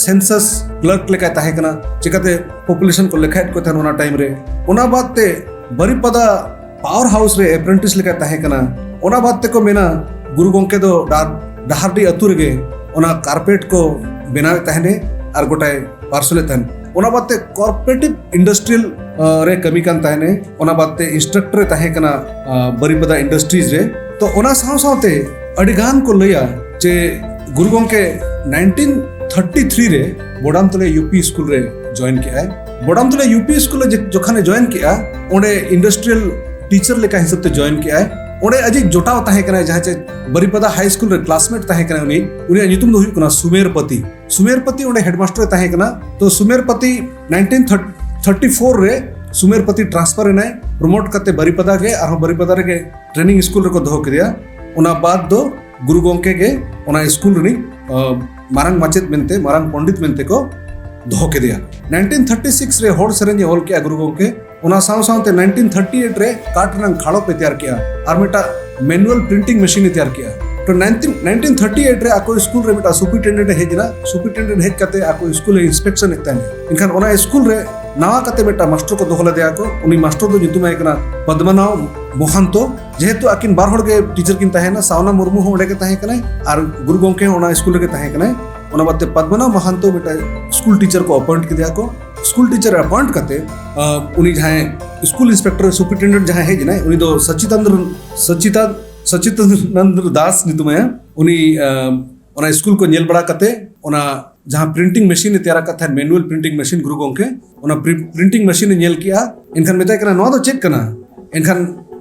ᱥᱮᱱᱥᱟᱥ ᱠᱞᱟᱨᱠ ᱞᱮᱠᱟᱭ ᱛᱟᱦᱮᱸ ᱠᱟᱱᱟ, ᱪᱤᱠᱟᱛᱮ ᱯᱚᱯᱩᱞᱮᱥᱚᱱ ᱠᱚ ᱞᱮᱠᱷᱟᱭᱮᱫ ᱠᱚ ᱛᱟᱦᱮᱱ ᱚᱱᱟ ᱴᱟᱭᱤᱢ ᱨᱮ᱾ ᱚᱱᱟ ᱵᱟᱫ ᱛᱮ ᱵᱟᱨᱤᱯᱟᱫᱟ ᱯᱟᱣᱟᱨ ᱦᱟᱣᱩᱥ ᱨᱮ ᱮᱯᱨᱮᱱᱴᱤᱥ ᱞᱮᱠᱟᱭ ᱛᱟᱦᱮᱸ ᱠᱟᱱᱟ᱾ ᱚᱱᱟ ᱵᱟᱫ ᱛᱮᱠᱚ ᱢᱮᱱᱟ, ᱜᱩᱨᱩ ᱜᱚᱢᱠᱮ ᱫᱚ ᱰᱟ-, ᱰᱟᱦᱟᱨᱰᱤ ᱟᱹᱛᱩ ᱨᱮᱜᱮ ᱚᱱᱟ ᱠᱟᱨᱯᱮᱴ ᱠᱚ ᱵᱮᱱᱟᱣᱮᱫ ᱛᱟᱦᱮᱱᱮ ᱟᱨ ᱜᱚᱴᱟᱭ ᱯᱟᱨᱥᱮᱞᱮᱫ ᱛᱟᱦᱮᱱ᱾ ᱚᱱᱟ ᱵᱟᱫ ᱛᱮ ᱠᱚᱨᱯᱳᱨᱮᱴᱤᱵᱷ ᱤᱱᱰᱟᱥᱴᱨᱤᱭᱟᱞ, ᱟ, ᱨᱮ ᱠᱟᱹᱢᱤ ᱠᱟᱱ ᱛᱟᱦᱮᱱᱮ᱾ ᱚᱱᱟ ᱵᱟᱫ ᱛᱮ ᱤᱱᱥᱴᱨᱟᱠᱴᱚᱨ ᱮ ᱛᱟᱦᱮᱸ ᱠᱟᱱᱟ, ᱟ, ᱵᱟᱨᱤᱯᱟᱫᱟ ᱤᱱᱰᱟᱥᱴᱨᱤᱡᱽ ᱨᱮ᱾ ᱛᱚ ᱚᱱᱟ ᱥᱟᱶ ᱥᱟᱶᱛᱮ ᱟᱹᱰᱤ ᱜᱟᱱ ᱠᱚ ᱞᱟᱹᱭᱟ ᱡᱮ ᱜᱩᱨᱩ ᱜᱚᱢᱠᱮ ᱱᱟᱭᱤᱱᱴᱤᱱ ᱛᱷᱟᱨᱴᱤ ᱛᱷᱨᱤ ᱨᱮ ᱵᱚᱰᱟᱢᱛᱚᱞᱟ ᱭᱩ ᱯᱤ ᱥᱠᱩᱞ ᱨᱮ ᱡᱚᱭᱮᱱ ᱠᱮᱜᱼᱟᱭ᱾ ᱵᱚᱰᱟᱢᱛᱚᱞᱟ ᱭᱩ ᱯᱤ ᱥᱠᱩᱞ ᱨᱮ ᱡᱮ-, ᱡᱚᱠᱷᱚᱱᱮ ᱡᱚᱭᱮᱱ ᱠᱮᱜᱼᱟ, ᱚᱸᱰᱮ ᱤᱱᱰᱟᱥᱴᱨᱤᱭᱟᱞ ᱴᱤᱪᱟᱨ ᱞᱮᱠᱟ ᱦᱤᱥᱟᱹᱵ ᱛᱮ ᱡᱚᱭᱮᱱ ᱠᱮᱜᱼᱟᱭ᱾ ᱚᱸᱰᱮ ᱟᱡᱤᱡ ᱡᱚᱴᱟᱣ ᱛᱟᱦᱮᱸ ᱠᱟᱱᱟᱭ, ᱡᱟᱦᱟᱸ ᱪᱮ ᱵᱟᱨᱤᱯᱟᱫᱟ ᱦᱟᱭ ᱥᱠᱩᱞ ᱨᱮ ᱠᱞᱟᱥᱢᱮᱴ ᱛᱟᱦᱮᱸ ᱠᱟᱱᱟᱭ ᱩᱱᱤ, ᱩᱱᱤᱭᱟᱜ ᱧᱩᱛᱩᱢ ᱫᱚ ᱦᱩᱭᱩᱜ ᱠᱟᱱᱟ ᱥᱩᱢᱮᱨᱯᱚᱛᱤ᱾ ᱥᱩᱢᱮᱨᱯᱟᱛᱤ ᱚᱸᱰᱮ ᱦᱮᱰᱢᱟᱥᱴᱟᱨ ᱮ ᱛᱟᱦᱮᱸ ᱠᱟᱱᱟ᱾ ᱛᱚ ᱥᱩᱢᱮᱨᱯᱟᱛᱤ ᱱᱟᱭᱤᱱᱴᱤᱱ ᱛᱷᱟᱨᱴᱤ ᱯᱷᱳᱨ ᱨᱮ ᱥᱩᱢᱮᱨᱯᱟᱛᱤ ᱴᱨᱟᱱᱥᱯᱷᱟᱨ ᱮᱱᱟᱭ, ᱯᱨᱚᱢᱳᱴ ᱠᱟᱛᱮ ᱵᱟᱨᱤᱯᱟᱫᱟ ᱜᱮ, ᱟᱨᱦᱚᱸ ᱵᱟᱨᱤᱯᱟᱫᱟ ᱨᱮᱜᱮ ᱴᱨᱮᱱᱤᱝ ᱥᱠᱩᱞ ᱨᱮᱠᱚ ᱫᱚᱦᱚ ᱠᱮᱫᱮᱭᱟ᱾ ᱚᱱᱟ ᱵᱟᱫ ᱫᱚ ᱜᱩᱨᱩ ᱜᱚᱢᱠᱮ ᱜᱮ ᱚᱱᱟ ᱥᱠᱩᱞ ᱨᱤᱱᱤᱡ ᱢᱟᱨᱟᱝ ᱢᱟᱪᱮᱫ ᱢᱮᱱᱛᱮ, ᱢᱟᱨᱟᱝ ᱯᱚᱱᱰᱤᱛ ᱢᱮᱱᱛᱮ ᱠᱚ ᱫᱚᱦᱚ ᱠᱮᱫᱮᱭᱟ᱾ ᱱᱟᱭᱤᱱᱴᱤᱱ ᱛᱷᱟᱨᱴᱤ ᱥᱤᱠᱥ ᱨᱮ ᱦᱚᱲ ᱥᱮᱨᱮᱧ ᱮ ᱚᱞ ᱠᱮᱫᱼᱟ ᱜᱩᱨᱩ ᱜᱚᱢᱠᱮ᱾ ᱚᱱᱟ ᱥᱟᱶ ᱥᱟᱶᱛᱮ ᱱᱟᱭᱤᱱᱴᱤᱱ ᱛᱷᱟᱨᱴᱤ ᱮᱭᱤᱴ ᱨᱮ ᱠᱟᱴ ᱨᱮᱱᱟᱜ ᱠᱷᱟᱲᱚᱯ ᱮ ᱛᱮᱭᱟᱨ ᱠᱮᱫᱼᱟ ᱟᱨ ᱢᱤᱫᱴᱟᱝ ᱢᱮᱱᱩᱣᱟᱞ ᱯᱨᱤᱱᱴᱤᱝ ᱢᱮᱥᱤᱱ ᱮ ᱛᱮᱭᱟᱨ ᱠᱮᱫᱼᱟ᱾ ᱛᱚ ᱱᱟᱭᱤᱱᱴᱤᱱ ᱛᱷᱟᱨᱴᱤ ᱮᱭᱤᱴ ᱨᱮ ᱟᱠᱚ ᱥᱠᱩᱞ ᱨᱮ ᱢᱤᱫᱴᱟᱝ ᱥᱩᱯᱨᱤᱱᱴᱮᱱᱰᱮᱱᱴ ᱮ ᱦᱮᱡ ᱮᱱᱟ᱾ ᱥᱩᱯᱨᱤᱱᱴᱮᱱᱰᱮᱱᱴ ᱦᱮᱡ ᱠᱟᱛᱮ ᱟᱠᱚ ᱥᱠᱩᱞ ᱮ ᱤᱱᱥᱯᱮᱠᱥᱚᱱ ᱮᱫ ᱛᱟᱦᱮᱸᱱᱟ᱾ ᱮᱱᱠᱷᱟᱱ ᱚᱱᱟ ᱥᱠᱩᱞ ᱨᱮ ᱱᱟᱣᱟ ᱠᱟᱛᱮ ᱢᱤᱫᱴᱟᱝ ᱢᱟᱥᱴᱟᱨ ᱠᱚ ᱫᱚᱦᱚ ᱞᱮᱫᱮᱭᱟ ᱠᱚ᱾ ᱩᱱᱤ ᱢᱟᱥᱴᱟᱨ ᱫᱚ ᱧᱩᱛᱩᱢ ᱟᱭ ᱠᱟᱱᱟ ᱯᱚᱫᱢᱚᱱᱟᱵᱷ ᱢᱚᱦᱟᱱᱛᱚ᱾ ᱡᱮᱦᱮᱛᱩ ᱟᱹᱠᱤᱱ ᱵᱟᱨ ᱦᱚᱲ ᱜᱮ ᱴᱤᱪᱟᱨ ᱠᱤᱱ ᱛᱟᱦᱮᱸᱱᱟ᱾ ᱥᱟᱣᱱᱟ ᱢᱩᱨᱢᱩ ᱦᱚᱸ ᱚᱸᱰᱮ ᱜᱮ ᱛᱟᱦᱮᱸ ᱠᱟᱱᱟᱭ ᱟᱨ ᱜᱩᱨᱩ ᱜᱚᱢᱠᱮ ᱦᱚᱸ ᱚᱱᱟ ᱥᱠᱩᱞ ᱨᱮᱜᱮ ᱛᱟᱦᱮᱸ ᱠᱟᱱᱟᱭ᱾ ᱚᱱᱟ ᱵᱟᱫ ᱛᱮ ᱯᱚᱫᱢᱚᱱᱟᱵᱷ ᱢᱚᱦᱟᱱᱛᱚ ᱢᱤᱫᱴᱟᱝ ᱥᱠᱩᱞ ᱴᱤᱪᱟᱨ ᱠᱚ ᱟᱯᱚᱭᱮᱱᱴ ᱠᱮᱫᱮᱭᱟ ᱠᱚ᱾ ᱥᱠᱩᱞ ᱴᱤᱪᱟᱨ ᱟᱯᱚᱭᱮᱱᱴ ᱠᱟᱛᱮ ᱩᱱᱤ ᱡᱟᱦᱟᱸᱭ ᱥᱠᱩᱞ ᱤᱱᱥᱯᱮᱠᱴᱚᱨ, ᱥᱩᱯᱨᱤᱱᱴᱮᱱᱰᱮᱱᱴ ᱡᱟᱦᱟᱸᱭ ᱦᱮᱡ ᱮᱱᱟᱭ, ᱩᱱᱤ ᱫᱚ ᱥᱚᱪᱤᱛᱟᱱᱫᱨ ᱥᱚᱪᱤᱛᱟᱱ ᱥᱚᱪᱤᱛᱟᱱᱚᱱᱫᱨᱚ ᱫᱟᱥ ᱧᱩᱛᱩᱢᱟᱭᱟ᱾ ᱩᱱᱤ ᱚᱱᱟ ᱥᱠᱩᱞ ᱠᱚ ᱧᱮᱞ ᱵᱟᱲᱟ ᱠᱟᱛᱮ ᱚᱱᱟ ᱡᱟᱦᱟᱸ ᱯᱨᱤᱱᱴᱤᱝ ᱢᱮᱥᱤᱱ ᱮ ᱛᱮᱭᱟᱨ ᱟᱠᱟᱫ ᱛᱟᱦᱮᱸᱫ, ᱢᱮᱱᱩᱣᱟᱞ ᱯᱨᱤᱱᱴᱤᱝ ᱢᱮᱥᱤᱱ, ᱜᱩᱨᱩ ᱜᱚᱢᱠᱮ ᱚᱱᱟ ᱯᱨᱤᱱᱴᱤᱝ ᱢᱮᱥᱤᱱ ᱮ ᱧᱮᱞ ᱠᱮᱜᱼᱟ᱾ ᱮᱱᱠᱷᱟᱱ ᱢᱮᱛᱟᱭ ᱠᱟᱱᱟ, "ᱱᱚᱣᱟ ᱫᱚ ᱪᱮᱫ ᱠᱟᱱᱟ?" ᱮᱱᱠᱷᱟᱱ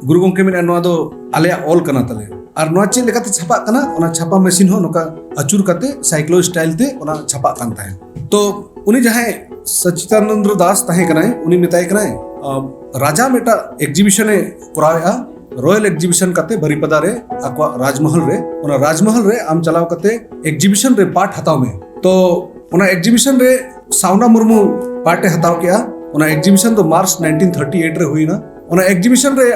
ᱜᱩᱨᱩ ᱜᱚᱢᱠᱮ ᱢᱮᱱᱟ, "ᱱᱚᱣᱟ ᱫᱚ ᱟᱞᱮᱭᱟᱜ ᱚᱞ ᱠᱟᱱᱟ ᱛᱟᱞᱮ, ᱟᱨ ᱱᱚᱣᱟ ᱪᱮᱫ ᱞᱮᱠᱟᱛᱮ ᱪᱷᱟᱯᱟᱜ ᱠᱟᱱᱟ?" ᱚᱱᱟ ᱪᱷᱟᱯᱟ ᱢᱮᱥᱤᱱ ᱦᱚᱸ ᱱᱚᱝᱠᱟ ᱟᱹᱪᱩᱨ ᱠᱟᱛᱮ ᱥᱟᱭᱠᱞᱳ ᱥᱴᱟᱭᱤᱞ ᱛᱮ ᱚᱱᱟ ᱪᱷᱟᱯᱟᱜ ᱠᱟᱱ ᱛᱟᱦᱮᱸᱫ᱾ ᱛᱚ ᱩᱱᱤ ᱡᱟᱦᱟᱸᱭ ᱥᱚᱪᱤᱛᱟᱱᱚᱱᱫᱨᱚ ᱫᱟᱥ ᱛᱟᱦᱮᱸ ᱠᱟᱱᱟᱭ, ᱩᱱᱤ ᱢᱮᱛᱟᱭ ᱠᱟᱱᱟᱭ, ᱨᱟᱡᱟ ᱢᱤᱫᱴᱟᱝ ᱮᱠᱡᱤᱵᱤᱥᱚᱱ ᱮ ᱠᱚᱨᱟᱣᱮᱫᱼᱟ, ᱨᱚᱭᱟᱞ ᱮᱠᱡᱤᱵᱤᱥᱚᱱ ᱠᱟᱛᱮ ᱵᱟᱨᱤᱯᱟᱫᱟ ᱨᱮ, ᱟᱠᱚᱣᱟᱜ ᱨᱟᱡᱽᱢᱚᱦᱚᱞ ᱨᱮ᱾ ᱚᱱᱟ ᱨᱟᱡᱽᱢᱚᱦᱚᱞ ᱨᱮ ᱟᱢ ᱪᱟᱞᱟᱣ ᱠᱟᱛᱮ ᱮᱠᱡᱤᱵᱤᱥᱚᱱ ᱨᱮ ᱯᱟᱨᱴ ᱦᱟᱛᱟᱣ ᱢᱮ᱾ ᱛᱚ ᱚᱱᱟ ᱮᱠᱡᱤᱵᱤᱥᱚᱱ ᱨᱮ ᱥᱟᱣᱱᱟ ᱢᱩᱨᱢᱩ ᱯᱟᱨᱴ ᱮ ᱦᱟᱛᱟᱣ ᱠᱮᱜᱼᱟ᱾ ᱚᱱᱟ ᱮᱠᱡᱤᱵᱤᱥᱚᱱ ᱫᱚ ᱢᱟᱨᱪ ᱱᱟᱭᱤᱱᱴᱤᱱ ᱛᱷᱟᱨᱴᱤ ᱮᱭᱤᱴ ᱨᱮ ᱦᱩᱭᱱᱟ᱾ ᱚᱱᱟ ᱮᱠᱡᱤᱵᱤᱥᱚᱱ ᱨᱮ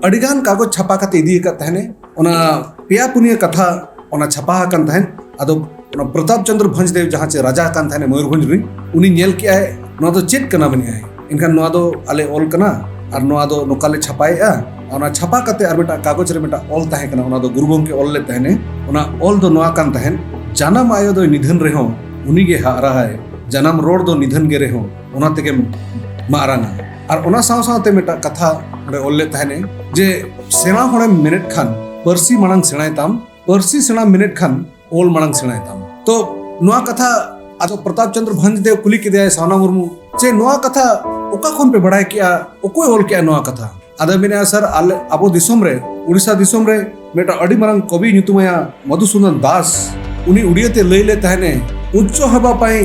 ᱟᱹᱰᱤᱜᱟᱱ ᱠᱟᱜᱚᱡᱽ ᱪᱷᱟᱯᱟ ᱠᱟᱛᱮ ᱤᱫᱤ ᱟᱠᱟᱫ ᱛᱟᱦᱮᱱᱮ᱾ ᱚᱱᱟ ᱯᱮᱭᱟ ᱯᱩᱱᱭᱟᱹ ᱠᱟᱛᱷᱟ ᱚᱱᱟ ᱪᱷᱟᱯᱟ ᱟᱠᱟᱱ ᱛᱟᱦᱮᱸᱫ᱾ ᱟᱫᱚ ᱚᱱᱟ ᱯᱨᱚᱛᱟᱯ ᱪᱚᱸᱫᱽᱨᱚ ᱵᱷᱚᱸᱡᱽ ᱫᱮᱣ, ᱡᱟᱦᱟᱸ ᱪᱮ ᱨᱟᱡᱟ ᱠᱟᱱ ᱛᱟᱦᱮᱱᱮ ᱢᱚᱭᱩᱨᱵᱷᱚᱸᱡᱽ ᱨᱤᱱ, ᱩᱱᱤ ᱧᱮᱞ ᱠᱮᱜᱼᱟᱭ, "ᱱᱚᱣᱟ ᱫᱚ ᱪᱮᱫ ᱠᱟᱱᱟ?" ᱢᱮᱱᱮᱜᱼᱟᱭ᱾ ᱮᱱᱠᱷᱟᱱ, "ᱱᱚᱣᱟ ᱫᱚ ᱟᱞᱮ ᱚᱞ ᱠᱟᱱᱟ ᱟᱨ ᱱᱚᱣᱟ ᱫᱚ ᱱᱚᱝᱠᱟ ᱞᱮ ᱪᱷᱟᱯᱟᱭᱮᱜᱼᱟ᱾ ᱚᱱᱟ ᱪᱷᱟᱯᱟ ᱠᱟᱛᱮ ᱟᱨ ᱢᱤᱫᱴᱟᱝ ᱠᱟᱜᱚᱡᱽ ᱨᱮ ᱢᱤᱫᱴᱟᱝ ᱚᱞ ᱛᱟᱦᱮᱸ ᱠᱟᱱᱟ, ᱚᱱᱟ ᱫᱚ ᱜᱩᱨᱩ ᱜᱚᱢᱠᱮ ᱚᱞ ᱞᱮᱫ ᱛᱟᱦᱮᱱᱮ᱾ ᱚᱱᱟ ᱚᱞ ᱫᱚ ᱱᱚᱣᱟ ᱠᱟᱱ ᱛᱟᱦᱮᱸᱫ, 'ᱡᱟᱱᱟᱢ ᱟᱭᱳ ᱫᱚᱭ ᱱᱤᱫᱷᱟᱹᱱ ᱨᱮᱦᱚᱸ, ᱩᱱᱤᱜᱮ ᱦᱟᱜ ᱨᱟᱦᱟᱭ᱾ ᱡᱟᱱᱟᱢ ᱨᱚᱲ ᱫᱚ ᱱᱤᱫᱷᱟᱹᱱ ᱜᱮ ᱨᱮᱦᱚᱸ, ᱚᱱᱟ ᱛᱮᱜᱮᱢ ᱢᱟᱨᱟᱝᱟ.'" ᱟᱨ ᱚᱱᱟ ᱥᱟᱶ ᱥᱟᱶᱛᱮ ᱢᱤᱫᱴᱟᱝ ᱠᱟᱛᱷᱟ ᱚᱸᱰᱮ ᱚᱞ ᱞᱮᱫ ᱛᱟᱦᱮᱱᱮ ᱡᱮ, "ᱥᱮᱬᱟ ᱦᱚᱲᱮᱢ ᱢᱮᱱᱮᱫ ᱠᱷᱟᱱ, ᱯᱟᱹᱨᱥᱤ ᱢᱟᱲᱟᱝ ᱥᱮᱬᱟᱭ ᱛᱟᱢ, ᱯᱟᱹᱨᱥᱤ ᱥᱮᱬᱟᱢ ᱢᱮᱱᱮᱫ ᱠᱷᱟᱱ, ᱚᱞ ᱢᱟᱲᱟᱝ ᱥᱮᱬᱟᱭ ᱛᱟᱢ᱾" ᱛᱚ ᱱᱚᱣᱟ ᱠᱟᱛᱷᱟ ᱟᱫᱚ ᱯᱨᱚᱛᱟᱯ ᱪᱚᱸᱫᱽᱨᱚ ᱵᱷᱚᱸᱡᱽ ᱫᱮᱣ ᱠᱩᱞᱤ ᱠᱮᱫᱮᱭᱟᱭ ᱥᱟᱣᱱᱟ ᱢᱩᱨᱢᱩ, ᱪᱮ ᱱᱚᱣᱟ ᱠᱟᱛᱷᱟ ᱚᱠᱟ ᱠᱷᱚᱱ ᱯᱮ ᱵᱟᱲᱟᱭ ᱠᱮᱜᱼᱟ? ᱚᱠᱚᱭ ᱚᱞ ᱠᱮᱜᱼᱟ ᱱᱚᱣᱟ ᱠᱟᱛᱷᱟ? ᱟᱫᱚ ᱢᱮᱱᱮᱜᱼᱟ, "ᱥᱟᱨ, ᱟᱞᱮ, ᱟᱵᱚ ᱫᱤᱥᱚᱢ ᱨᱮ, ᱩᱲᱤᱥᱥᱟ ᱫᱤᱥᱚᱢ ᱨᱮ ᱢᱤᱫᱴᱟᱝ ᱟᱹᱰᱤ ᱢᱟᱨᱟᱝ ᱠᱚᱵᱤ ᱧᱩᱛᱩᱢᱟᱭᱟ ᱢᱚᱫᱷᱩᱥᱩᱫᱚᱱ ᱫᱟᱥ, ᱩᱱᱤ ᱩᱲᱤᱭᱟᱹ ᱛᱮ ᱞᱟᱹᱭ ᱞᱮᱫ ᱛᱟᱦᱮᱱᱮ, ᱩᱪᱪᱚ ᱦᱮᱵᱟ ᱯᱟᱭ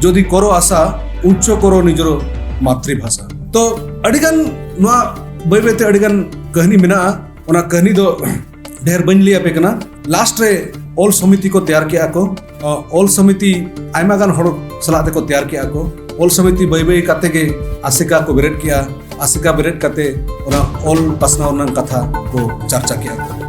ᱡᱚᱫᱤ ᱠᱚᱨᱚ ᱟᱥᱟ, ᱩᱪᱪᱚ ᱠᱚᱨᱚ ᱱᱤᱡᱚᱨ ᱢᱟᱛᱨᱤᱵᱷᱟᱥᱟ᱾ ᱛᱚ ᱟᱹᱰᱤᱜᱟᱱ ᱱᱚᱣᱟ ᱵᱟᱹᱭ ᱵᱟᱹᱭᱛᱮ ᱟᱹᱰᱤᱜᱟᱱ ᱠᱟᱹᱦᱱᱤ ᱢᱮᱱᱟᱜᱼᱟ᱾ ᱚᱱᱟ ᱠᱟᱹᱦᱱᱤ ᱫᱚ ᱰᱷᱮᱨ ᱵᱟᱹᱧ ᱞᱟᱹᱭ ᱟᱯᱮ ᱠᱟᱱᱟ᱾ ᱞᱟᱥᱴ ᱨᱮ ᱚᱞ ᱥᱚᱢᱤᱛᱤ ᱠᱚ ᱛᱮᱭᱟᱨ ᱠᱮᱜᱼᱟ ᱠᱚ᱾ ᱚᱞ ᱥᱚᱢᱤᱛᱤ ᱟᱭᱢᱟ ᱜᱟᱱ ᱦᱚᱲ ᱥᱟᱞᱟᱜ ᱛᱮᱠᱚ ᱛᱮᱭᱟᱨ ᱠᱮᱜᱼᱟ ᱠᱚ᱾ ᱚᱞ ᱥᱚᱢᱤᱛᱤ ᱵᱟᱹᱭ ᱵᱟᱹᱭ ᱠᱟᱛᱮ ᱜᱮ ᱟᱥᱮᱠᱟ ᱠᱚ ᱵᱮᱨᱮᱫ ᱠᱮᱜᱼᱟ᱾ ᱟᱥᱮᱠᱟ ᱵᱮᱨᱮᱫ ᱠᱟᱛᱮ ᱚᱱᱟ ᱚᱞ ᱯᱟᱥᱱᱟᱣ ᱨᱮᱱᱟᱜ ᱠᱟᱛᱷᱟ ᱠᱚ ᱪᱟᱨᱪᱟ ᱠᱮᱜᱼᱟ ᱠᱚ᱾